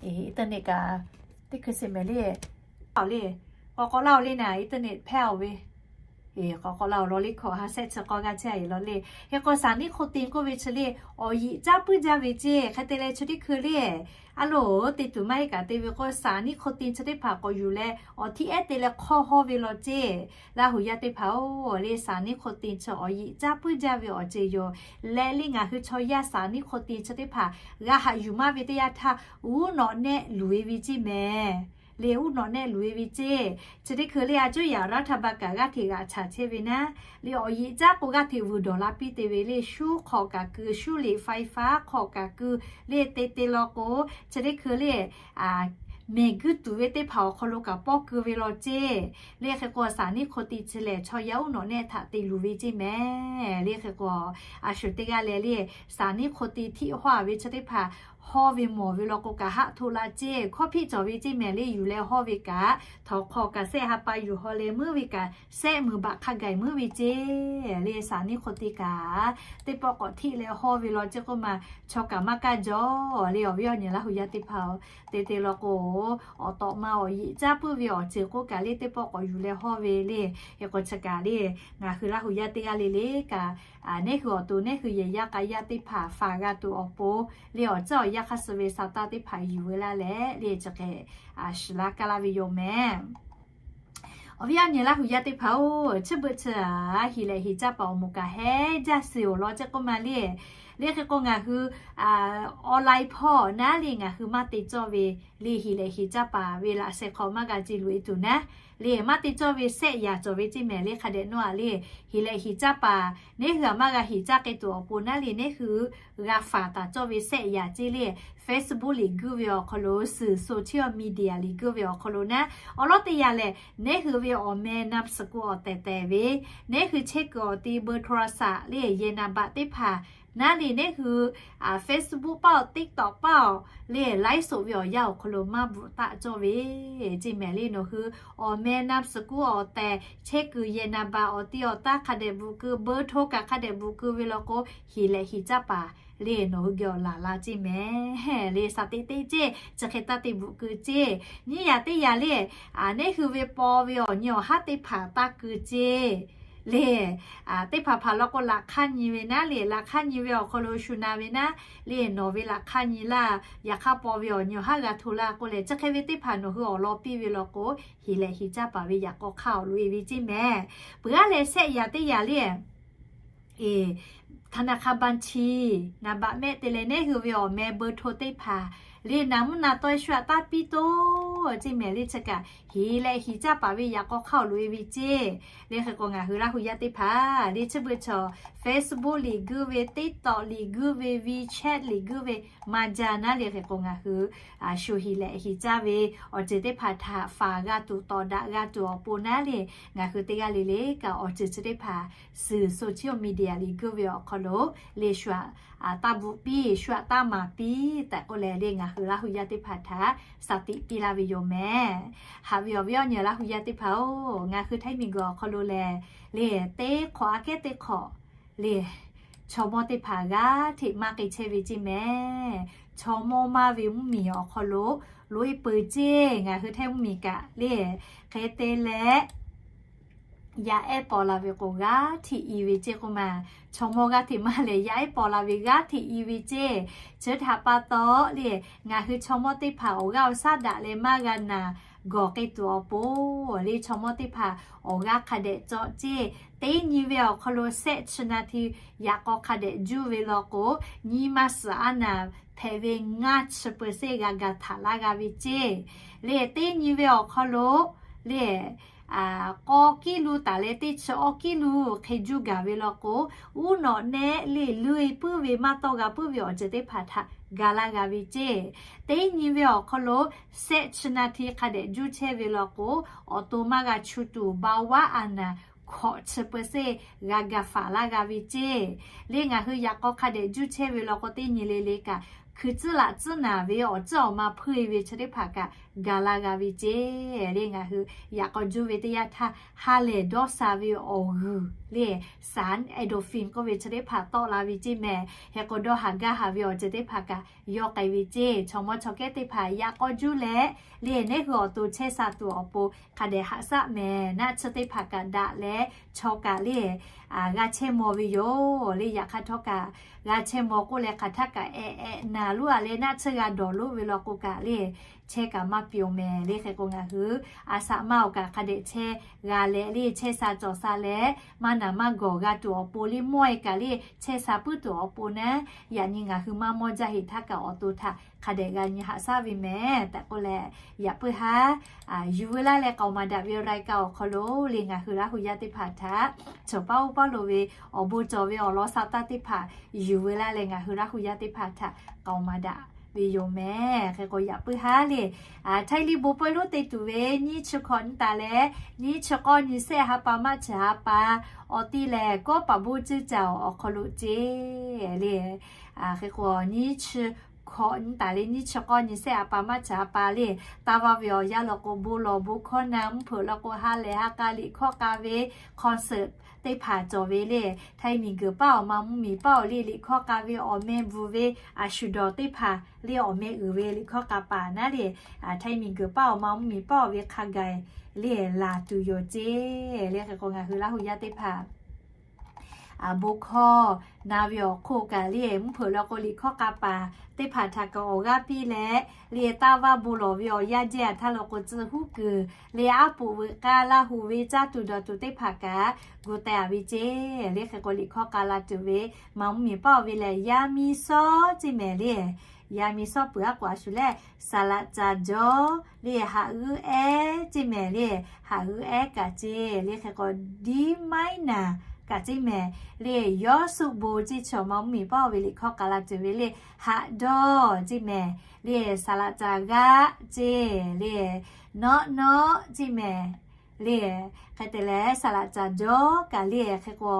internet kaꞈ teˇ hkui sheˍ mehˍ le, le k'awꞈ k'awꞈ laˇ-oˬ le naˍ, internet hpehˇ-oˬ ve, k'awꞈ k'awꞈ laˇ-oˬ law le hkawꞈ ha shehˆ chi k'awˇ g'aˇ chehˇ a yoˬ law le. Hk'e k'o saˍ nicotine k'oˆ ve chi le awˬ yiꞈ caˉ puiˉ jaˇ ve ceˇ. Hk'e te leh chi teˇ hkui le a loˍ te tuˬ maˇ heˆ kaꞈ te ve k'o, saˍ nicotine chi teˇ hpaˍ k'awꞈ yuˬ leh awˬ htiˇ ehˉ te leh hk'awˇ hawˇ ve law ceˇ. Laˇ hu yaˇ teˇ hpaˍ-oˬ le, saˍ nicotine chi awˬ yiꞈ caˉ puiˉ jaˇ ve awˬ ceuˬ yoˬ. Leh le ngaˬ hui chaw yaˇ saˍ nicotine chi teˇ hpaˍ g'a haꞈ yuˬ maˇ ve teˇ yanˇ htaˇ uˉ nawꞈ nehˆ luˬ e ve ceˇ mehˍ. Le uˉ nawꞈ nehˆ luˬ e ve ceˇ. Chi teˇ hkui le a cuˉ yaꞈ รัฐบาล kaꞈ g'aˇ hteꞈ g'aꞈ chaꞈ chehˇ ve naˉ le, awˬ yiꞈ caˉ k'o g'aˇ hteꞈ vuiˬ dawˬ la piˇ te ve le, shuˉ hk'awꞈ kaꞈ keu, shuˉ liꞈ ไฟฟ้า hk'awꞈ kaꞈ keu le te te law k'o, chi teˇ hkui le mehˬ guiˇ tuˬ ve teˇ hpaˍ awˬ hk'aw lo kaꞈ pawˇ keu ve law ceˇ. Le hk'e k'o saˍ nicotine chi lehˬ chaw yaˇ uˉ nawꞈ nehˆ htaꞈ te luˬ ve ceˇ mehˍ. Le hk'e k'o a shuˍ teˇ g'aˇ leh le saˍ nicotine htiˆ hawˇ ve chi teˇ hpaˍ hawˇ ve mawˬ ve law k'o kaꞈ haˆ htoꞈ la ceˇ. Hkawˇ hpiˆ cawˬ ve ceˇ mehˍ le, yuˬ leh hawˇ ve kaꞈ htawnˍ hk'aw kaꞈ sehˆ ha pa yuˬ haw leh meuˇ ve kaꞈ sehˆ meunˍ baꞈ hk'a gaˬ meuˇ ve ceˇ. Le saˍ nicotine kaꞈ teˇ pawˆ k'awꞈ htiˆ leh hawˇ ve law ceˇ k'oˆ ma, chaw kaꞈ maˇ kaˇ jaw le, awˬ viˉ awˬ nyi Laˇ hu yaˇ teˇ hpaˍ-oˬ. Te te law k'o awˬ tawꞈ ma awˬ yiꞈ caˉ puiˉ ve awˬ ceuˬ k'oˆ kaꞈ le teˇ pawˆ k'awꞈ yuˬ leh hawˇ ve le. Hk'e k'o chi kaꞈ le ngaˬ hui Laˇ hu yaˇ teˇ g'aˇ le le kaꞈ, nehˉ hui awˬ to nehˉ hui yehˬ yaˇ k'a yaˇ teˇ hpaˍ faˍ g'a tuˬ awˬ pon le awˬ caˇ awˬ yanˇ hk'a suh ve sa taˇ teˇ hpaˍ yuˬ veu laˇ leh le chi hk'e a shuˍ laˇ kaˇ laˇ ve yoˬ mehˍ. Awˬ viˉ awˬ nyi Laˇ hu yaˇ teˇ hpaˍ-oˬ, chi beuꞈ chi a hiˍ lehꞈ hiˍ caˇ paˍ awˬ moˍ kaꞈ heˉ jaˇ suhˍ awˬ lawn ceˇ k'oˆ ma le. Le hk'e k'o ngaˬ hui online hpawˇ naˉ le ngaˬ hui maˇ te cawˇ ve le hiˍ lehꞈ hiˍ caˇ paˍ ve laꞈ sheh hk'aw maˇ g'a ce loꞈ e tuˬ naˉ le maˇ te cawˇ ve sehˆ yaꞈ cawˬ ve ceˇ mehˍ le. Hk'a dehꞈ nawˇ a le hiˍ lehꞈ hiˍ caˇ paˍ nehˉ hui a maˇ g'a hiˍ caˇ k'ai tuˬ awˬ pon naˉ le nehˉ hui g'a faˍ taˍ cawˇ ve sehˆ yaꞈ ceˇ le, Facebook liꞈ guiˇ ve awˬ hk'aw lo, suhˍ social media liꞈ guiˇ ve awˬ hk'aw lo naˉ, awˬ lawn teˇ yanˇ lehˬ nehˉ hui ve awˬ meh นามสกุล awˬ tehˬ tehˬ ve, nehˉ hui chehˇ kuiˬ awˬ ti เบอร์โทรศัพท์ le yehˬ naˍ baꞈ teˇ hpaˍ naˉ le nehˉ hui Facebook paˇ-oˬ, TikTok paˇ-oˬ le ไลฟ์สด ve awˬ yanˇ awˬ hk'aw lo maˇ bvuhꞈ taˆ cawˇ ve ceˇ mehˍ le. Nawˬ hui awˬ meh นามสกุล awˬ tehˬ, chehˇ kuiˬ yehˬ naˍ baꞈ, awˬ ti awˬ taˇ hk'a dehꞈ bvuhꞈ keu, เบอร์โทร kaꞈ hk'a dehꞈ bvuhꞈ keu ve law k'o hiˍ lehꞈ hiˍ caˇ paˍ le nawˬ hui geh awˬ laˬ la ceˇ mehˍ le. Shaˍ teꞈ teˇ ceˇ chi hk'e taˇ te bvuhꞈ keu ceˇ. Nyiˇ yaꞈ teˇ yaꞈ le nehˉ hui ve paw ve awˬ nyi awˬ haˉ teˇ hpaˍ taˇ keu ceˇ le. Teˇ hpaˍ hpaˍ law k'o laꞈ hk'aˇ nyi ve naˉ le, laꞈ hk'aˇ nyi ve awˬ hk'aw lo shu na ve naˉ le, nawˬ ve laꞈ hk'aˇ nyi laˇ, yaꞈ hk'aˇ paw ve awˬ nyi awˬ haˉ g'a hto laˇ k'oˆ leh chi hk'e ve teˇ hpaˍ nawˬ hui awˬ lawn piˇ ve law k'o hiˍ lehꞈ hiˍ caˇ paˍ ve yaꞈ k'aw hk'aˇ awˬ loꞈ e ve ceˇ mehˍ. Peuˬ aˉ leh sehˆ yaꞈ teˇ yaꞈ le ธนาคารบัญชี naˍ baꞈ mehˆ te leh nehˉ hui ve awˬ meh เบอร์โทร teˇ hpaˍ le naˍ mvuhˇ naˍ taw shu aꞈ taˇ piˇ toˇ ceˇ mehˍ le. Chi kaꞈ hiˍ lehꞈ hiˍ caˇ paˍ ve yaꞈ k'aw hk'aˇ awˬ loꞈ e ve ceˇ. Le hk'e k'o ngaˬ hui Laˇ hu yaˇ teˇ hpaˍ le chi beuꞈ chaw Facebook liꞈ guiˇ ve, TikTok liꞈ guiˇ ve, WeChat liꞈ guiˇ ve maˇ jaˇ naˉ le. Hk'e k'o ngaˬ hui shu hiˍ lehꞈ hiˍ caˇ ve awˬ ceuˬ teˇ hpaˍ htaꞈ faˍ g'a tuˬ tawˍ daꞈ g'a tuˬ awˬ pon naˉ le ngaˬ hui teˇ g'aˇ le le kaꞈ awˬ ceuˬ chi teˇ hpaˍ suhˍ social media liꞈ guiˇ ve awˬ hk'aw lo le shu aꞈ taˇ bvuhꞈ piˇ, shu aꞈ taˇ maˍ piˇ tehꞈ k'oˆ leh le ngaˬ hui Laˇ hu yaˇ teˇ hpaˍ htaꞈ shaˍ tiꞈ piˇ laˇ ve yoˬ mehˍ. Haꞈ ve awˬ viˉ awˬ nyi Laˇ hu yaˇ teˇ hpaˍ-oˬ, ngaˬ hui Htaiˇ miˬguiˬ awˬ hk'aw lo lehˬ le teˇ hk'awꞈ aꞈ kehˉ teˇ hk'awꞈ le chaw mawˇ teˇ hpaˍ g'aˇ hteꞈ maˇ k'ai chehˇ ve ceˇ mehˍ. Chaw mawˇ maˇ ve mvuhˇmiˬ awˬ hk'aw lo loꞈ e peuˬ ceˇ. Ngaˬ hui Htaiˇ mvuhˇmiˬ kaꞈ le hk'e te leh yaˇ ehˉ paw la ve k'o g'aˇ hteꞈ i ve ceˇ k'oˆ ma. Chaw mawˇ g'aˇ hteꞈ maˇ lehˬ yaˇ ehˉ paw la ve g'aˇ hteꞈ i ve ceˇ. Chi htaꞈ pa taw le ngaˬ hui chaw mawˇ teˇ hpaˍ awˬ g'aˇ awˬ shaˉ daꞈ leh maˇ g'a naˬ gawˬ k'ai tuˬ awˬ pon le, chaw mawˇ teˇ hpaˍ awˬ g'aˇ hk'a dehꞈ cawˬ ceˇ. Teˇ nyi ve awˬ hk'aw lo shehˆ chi na hti yaꞈ k'aw hk'a dehꞈ juˇ ve law k'o, nyi ma suhˍ a naˍ hpehꞈ ve ngaˇ chi เปอร์เซ็นต์ g'a gaˬ htaꞈ laˇ g'a ve ceˇ. Le teˇ nyi ve awˬ hk'aw lo le k'aw kiˉ lu taˍ leh teˇ chi awˇ kiˉ lu hk'e juˇ gaˬ ve law k'o, uˉ nawꞈ nehˆ le luˇ e puiˉ ve maˇ tawˇ g'a puiˉ ve awˬ ceuˬ teˇ hpaˍ htaꞈ ga laˇ g'a ve ceˇ. Teˇ nyi ve awˬ hk'aw lo shehˆ chi na hti hk'a dehꞈ juˇ chehˇ ve law k'o, awˬ to maˇ g'a chu tuˬ เบาหวาน a naˍ hkawꞈ chi เปอร์เซ็นต์ g'a gaˬ faˍ laˇ g'a ve ceˇ. Le ngaˬ hui yaꞈ k'aw hk'a dehꞈ juˇ chehˇ ve law k'o, teˇ nyi le le kaꞈ hkui tcuhˉ laꞈ tcuhˉ naˍ ve awˬ tcuhˉ awˬ ma hpuˇ e ve chi teˇ hpaˍ kaꞈ ga laˇ g'a ve ceˇ. Le ngaˬ hui yaꞈ k'aw juˇ ve teˇ yanˇ htaˇ ha lehˬ dawˇ sha ve awˬ g'uiˬ le สาร endorphin k'oˆ ve chi teˇ hpaˍ tawˆ la ve ceˇ mehˍ. Hk'e k'o dawˇ haˍ gaˇ haˍ ve awˬ ceuˬ teˇ hpaˍ kaꞈ yawˇ k'ai ve ceˇ. Chaw mawˇ chaw kehˉ teˇ hpaˍ yaꞈ k'aw juˇ leh le neˉ hui awˬ to chehˇ sha tuˬ awˬ pon hk'a dehꞈ haꞈ shaˆ mehˍ. Naˆ tsuhˇ teˇ hpaˍ kaꞈ daꞈ leh chaw kaꞈ le g'a chehˇ maw ve yoˬ. Le yaꞈ hk'aˇ htawˇ kaꞈ g'a chehˇ maw k'oˆ leh hk'aˬ htaˇ kaꞈ ehꞈ ehꞈ naˍ loˉ a leh naˆ tsuhˇ g'a dawˬ loˉ ve law k'o kaꞈ le chehˇ kaꞈ maˇ pyonˍ mehˍ. Le hk'e k'o ngaˬ hui a shaꞈ maˇ awˬ kaꞈ hk'a dehꞈ chehˇ g'a leh le chehˇ sha cawˬ sha leh maˇ naˍ maˇ gawˬ g'a tuˬ awˬ pon le mawˇ e kaꞈ le chehˇ sha puiˉ tuˬ awˬ pon naˉ, yaꞈ nyi ngaˬ hui maˇ mawˇ jaˇ heˍ htaˇ kaꞈ awˬ to htaꞈ hk'a dehꞈ g'a nyi haꞈ shaˆ ve mehˍ tehꞈ k'oˆ leh, yaꞈ puiˉ haˉ yuˬ veu laˇ leh k'aoˍ maˍ daꞈ ve รายการ awˬ hk'aw lo le ngaˬ hui Laˇ hu yaˇ teˇ hpaˍ htaꞈ chaw paˉ oˇ paˉ lo ve awˬ bon cawˬ ve awˬ lawn sha taˇ teˇ hpaˍ yuˬ veu laˇ leh ngaˬ hui Laˇ hu yaˇ teˇ hpaˍ htaꞈ k'aoˍ maˍ daꞈ ve yoˬ mehˍ. Hk'e k'o yaꞈ puiˉ haˉ le, Htaiˇ liˇ bon pawehˇ lonˉ te tuˬ ve nyiˇ chi hkawꞈ nyi taˍ leh nyiˇ chi k'awˇ nyi shehˆ ha pa maˇ chi ha pa awˬ ti lehˬ, kawˉ paˍ bon ceˇ caˬ awˬ hk'aw lo ceˇ le. Hk'e k'o nyiˇ chi hkawꞈ nyi taˍ leh nyiˇ chi k'awˇ nyi shehˆ ha pa maˇ chi ha pa le, taˇ vaˇ ve awˬ yanˇ law k'o bon lawˬ bon hkawˇ na, mvuhˇ hpeuꞈ law k'o ha lehˬ ha k'a liꞈ hkawˇ k'a ve concert teˇ hpaˍ cawˬ ve le. Htaiˇ miˬguiˬ paˉ awˬ ma mvuhˇmiˬ paˉ awˬ le liꞈ hkawˇ k'a ve awˬ meh bvuhˬ ve a shu dawˬ teˇ hpaˍ le awˬ meh uiˍ ve liꞈ hkawˇ k'a paˍ naˉ le, Htaiˇ miˬguiˬ paˉ awˬ ma mvuhˇmiˬ paˉ awˬ ve hk'a gaˬ le laˬ tuˬ yoˬ ceˇ. Le hk'e k'o ngaˬ hui Laˇ hu yaˇ teˇ hpaˍ bon hkawˇ na ve awˬ hk'oˆ kaꞈ le mvuhˇ hpeuꞈ law k'o liꞈ hkawˇ k'a paˍ teˇ hpaˍ htaꞈ kaꞈ awˬ g'aˇ piˇ leh le, taˇ vaˇ bon lawˬ ve awˬ yanˇ jehˇ a htaˇ law k'o tcuh huˉ kuiˬ le aˉ poꞈ veuꞈ k'aˇ Laˇ hu ve caˇ tuˬ dawˬ tuˬ teˇ hpaˍ kaꞈ gu teh a ve ceˇ. Le hk'e k'o liꞈ hkawˇ k'a la tuˬ ve ma mvuhˇmiˬ paˉ awˬ ve lehˬ, yaˇ miˇ shawˉ ceˇ mehˍ le. Yaˇ miˇ shawˉ peuˬ aˉ k'o a shu lehˬ, saˍ laꞈ caˍ jawˇ le haꞈ g'euˆ ehˉ ceˇ mehˍ le. Haꞈ g'euˆ ehˉ kaꞈ ceˇ le hk'e k'o diˉ maiˉ naˍ kaꞈ ceˇ mehˍ le. Yawˇ suˆ bon ceˇ chi awˬ ma mvuhˇmiˬ paˉ awˬ ve liꞈ hkawˇ k'a la tuˬ ve le, haꞈ dawˇ ceˇ mehˍ le. Saˍ laꞈ caˍ g'aˆ ceˇ le, nawˆ nawˆ ceˇ mehˍ le. Hk'e te leh saˍ laꞈ caˍ jawˇ kaꞈ le hk'e k'o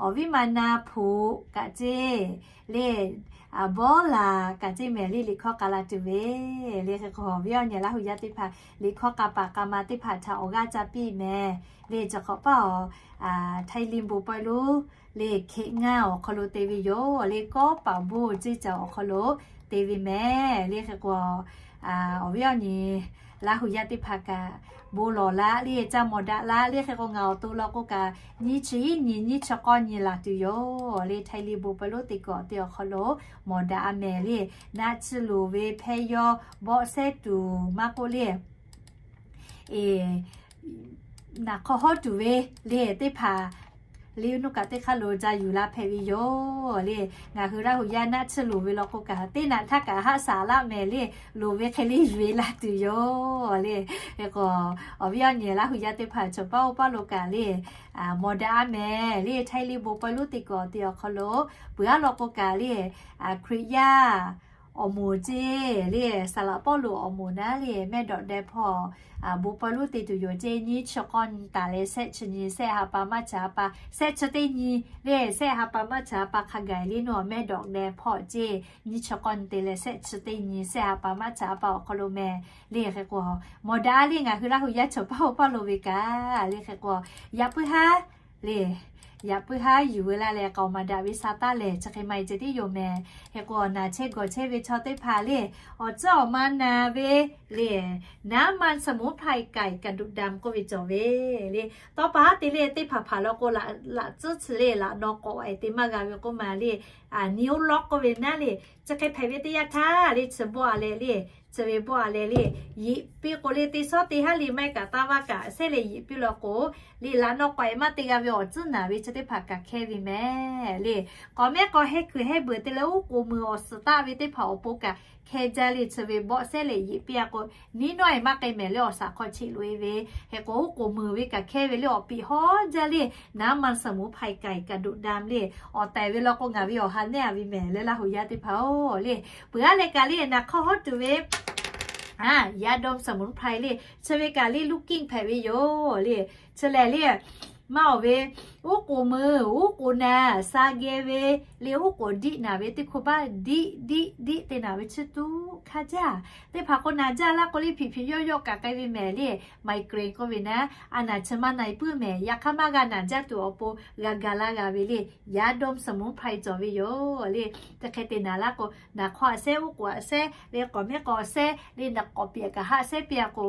awˬ viˉ ma na hpoꞈ kaꞈ ceˇ le, bawˇ laˬ kaꞈ ceˇ mehˍ le. Liꞈ hkawˇ k'a la tuˬ ve le hk'e k'o awˬ viˉ awˬ nyi Laˇ hu yaˇ teˇ hpaˍ liꞈ hkawˇ k'a paˍ k'a ma teˇ hpaˍ htaꞈ awˬ g'aˇ ca piˇ mehˍ le. Chi hk'awꞈ paˇ awˬ Htaiˇ liˇ bon pawehˇ lonˉ le hkeꞈ ngaˇ awˬ hk'aw lo te ve yoˬ le. Kawˉ paˍ bon ceˇ caˬ awˬ hk'aw lo te ve mehˍ le hk'e k'o awˬ viˉ awˬ nyi Laˇ hu yaˇ teˇ hpaˍ kaꞈ bon lawˬ laˇ le, ca mawˬ daꞈ laˇ le hk'e k'o ngaˬ awˬ to law k'o kaꞈ nyiˇ chi iˉ nyi nyiˇ chi k'awˇ nyi laˬ tuˬ yoˬ le. Htaiˇ liˇ bon pawehˇ lonˉ te kuiˬ awˬ te awˬ hk'aw lo mawˬ daꞈ a mehˍ le. Naˆ tsuhˇ loˍ ve hpehˇ yawˇ bawˆ sehˉ tuˬ maˇ k'oˆ le, naˍ hk'aw hawˉ tuˬ ve le teˇ hpaˍ le nuˇ kaꞈ teˇ hk'aˇ lo ca yuˬ la hpehꞈ ve yoˬ le. Ngaˬ hui Laˇ hu yaˇ naˆ tsuhˇ loˍ ve law k'o kaꞈ teˇ naꞈ htaˇ kaꞈ haˆ shaˍ laˆ mehˍ le, loˍ ve hk'e le yuˬ e la tuˬ yoˬ le. Hk'e k'o awˬ viˉ awˬ nyi Laˇ hu yaˇ teˇ hpaˍ chaw paˉ oˇ paˉ lo kaꞈ le mawˬ daꞈ a mehˍ le. Htaiˇ liˇ bon pawehˇ lonˉ te kuiˬ awˬ te awˬ hk'aw lo peuˬ aˉ law k'o kaꞈ le, Hkriꞈ yaˇ awˬ moˍ ceˇ le, saˍ laꞈ Pawˇluꞈ awˬ moˍ naˉ le mehˆ dawꞈ deh hpawˇ bon pawehˇ lonˉ te tuˬ yoˬ ceˇ. Nyiˇ chi k'awˇ nyi taˍ leh shehˆ chi nyi shehˆ ha pa maˇ chi ha pa, shehˆ chi teˇ nyi le shehˆ ha pa maˇ chi ha pa hk'a gaˬ le naw mehˆ dawꞈ deh hpawˇ ceˇ. Nyiˇ chi k'awˇ nyi te leh shehˆ chi teˇ nyi shehˆ ha pa maˇ chi ha pa awˬ hk'aw lo mehˍ le hk'e k'o mawˬ daꞈ le. Ngaˬ hui Laˇ hu yaˇ chaw paˉ oˇ paˉ lo ve kaꞈ le hk'e k'o yaꞈ puiˉ haˉ le Yaꞈ puiˉ haˉ yuˬ veu laˇ leh k'aoˍ maˍ daꞈ ve sha taˇ lehˬ, chi hk'e maˇ heˆ ceh tiˉ yoˬ mehˍ. Hk'e k'o, naˬ chehˇ gawˬ chehˇ ve chaw teˇ hpaˍ le, awˬ tcuhˉ awˬ ma na ve le, น้ำมันสมุนไพรไก่กระดูกดำ k'oˆ ve cawˬ ve le. Tawˇ pa haˉ te le, teˇ hpaˍ hpaˍ law k'o, laꞈ tcuhˉ chi le laꞈ naw k'awꞈ e te maˇ g'a ve k'oˆ ma le, อันนี้ lawˆ k'oˆ ve naˉ le, chi hk'e hpehꞈ ve teˇ yanˇ htaˇ le, chi bawˆ a leh le, chi ve bawˆ a leh le, yeꞈ piˇ k'o le, teˇ shawˉ teˇ haˉ le maˇ heˆ kaꞈ taˇ vaˇ kaꞈ shehˉ leh yeꞈ piˇ law k'o le, laꞈ naw k'awꞈ e maˇ te g'a ve awˬ tcuhˉ naˬ ve chi teˇ hpaˍ kaꞈ hkehˇ ve mehˍ le. K'awꞈ mehˉ k'awꞈ heh kuiˬ heh beuˬ te leh, uˉ k'oˍ meuˬ awˬ suhˍ taˆ ve teˇ hpaˍ awˬ pon kaꞈ hkehˇ jaˇ le, chi ve bawˆ shehˉ leh yeꞈ piˇ a k'o, niˉ nawˉ e maˇ k'ai mehˍ le, awˬ shaˍ hk'aw cheꞈ loꞈ e ve. Hk'e k'o, uˉ k'oˍ meuˬ ve kaꞈ hkehˇ ve le, awˬ piˍ hawˉ jaˇ le, น้ำมันสมุนไพรไก่กระดูกดำ le, awˬ tehˬ ve law k'o ngaˬ ve awˬ ha nehˉ a ve mehˍ le, Laˇ huˍ yaˇ teˇ hpaˍ-oˬ le. Peuˬ aˉ leh kaꞈ le, naˬ hk'aw hawˉ tuˬ ve ยาดมสมุนไพร le, chi ve kaꞈ le ลูกกลิ้ง hpehꞈ ve yoˬ le. Chi lehˬ le, maˇ awˬ ve, uˉ k'oˍ meuˬ, uˉ k'oˍ naˬ, sha geh ve le, uˉ k'oˍ diˆ naˬ ve teˇ hkui baˆ diˆ diˆ diˆ te naˬ ve chi tuˉ hk'a jaˇ. Teˇ hpaˍ k'o naˬ jaˇ laˇ k'o le, hpiꞈ hpiꞈ yawˇ yawˇ kaꞈ k'ai ve mehˍ le, migraine k'oˆ ve naˉ, a naˬ chi maˇ na e puiˉ mehˍ. Yaꞈ hk'aˇ maˇ g'a naˬ jaˇ tuˬ awˬ pon g'a ga laˇ g'a ve le, ยาดมสมุนไพร cawˬ ve yoˬ le. Chi hk'e te naˬ laˇ k'o, naˬ hk'aw a shehˉ, uˉ k'oˍ a shehˉ le, k'awꞈ mehˉ k'awꞈ shehˉ le, naˬ k'awꞈ piˍ kaꞈ haˆ shehˉ piˇ a k'o,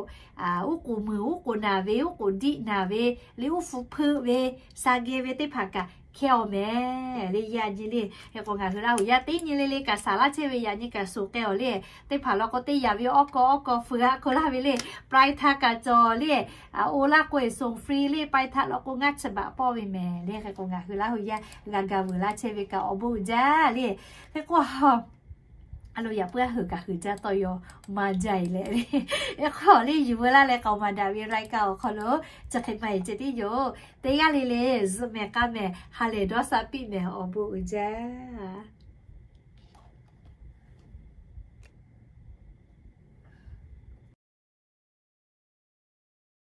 uˉ k'oˍ meuˬ, uˉ k'oˍ naˬ ve, uˉ k'oˍ diˆ naˬ ve le, uˉ hpu hpeuˆ ve, sha geh ve teˇ hpaˍ kaꞈ hkehˇ awˬ mehˍ le, yaꞈ nyi le. Hk'e k'o, ngaˬ hui Laˇ huˍ yaˇ teˇ nyi le le kaꞈ shaˍ laˇ chehˇ ve yaꞈ nyi kaꞈ shuˍ k'ai awˬ le. Teˇ hpaˍ law k'o teˇ yaꞈ ve awˉ kaw awˉ kaw feu a k'oˆ laˇ ve le, ปลายทาง kaꞈ cawˬ le. Oˇ laˇ k'o e ส่งฟรี le, ปลายทาง law k'o ngaˇ chi baꞈ pawˆ ve mehˍ le. Hk'e k'o, ngaˬ hui Laˇ huˍ yaˇ g'a ga vuiˬ laˇ chehˇ ve kaꞈ awˬ bon uiˍ jaˇ le. Hk'e k'o, a lo yaꞈ puiˉ a hui kaꞈ hui jaˇ tawˇ yaw maˇ jaˇ e leh le. Hk'e k'o le, yuˬ veu laˇ leh k'aoˍ maˍ daꞈ ve รายการ awˬ hk'aw lo chi hk'e maˇ heˆ ceh tiˉ yoˬ. Teˇ g'aˇ le le zuhꞈ mehˍ k'a mehˍ ha lehˬ dawˇ sha piˇ mehˍ, awˬ bon uiˍ jaˇ.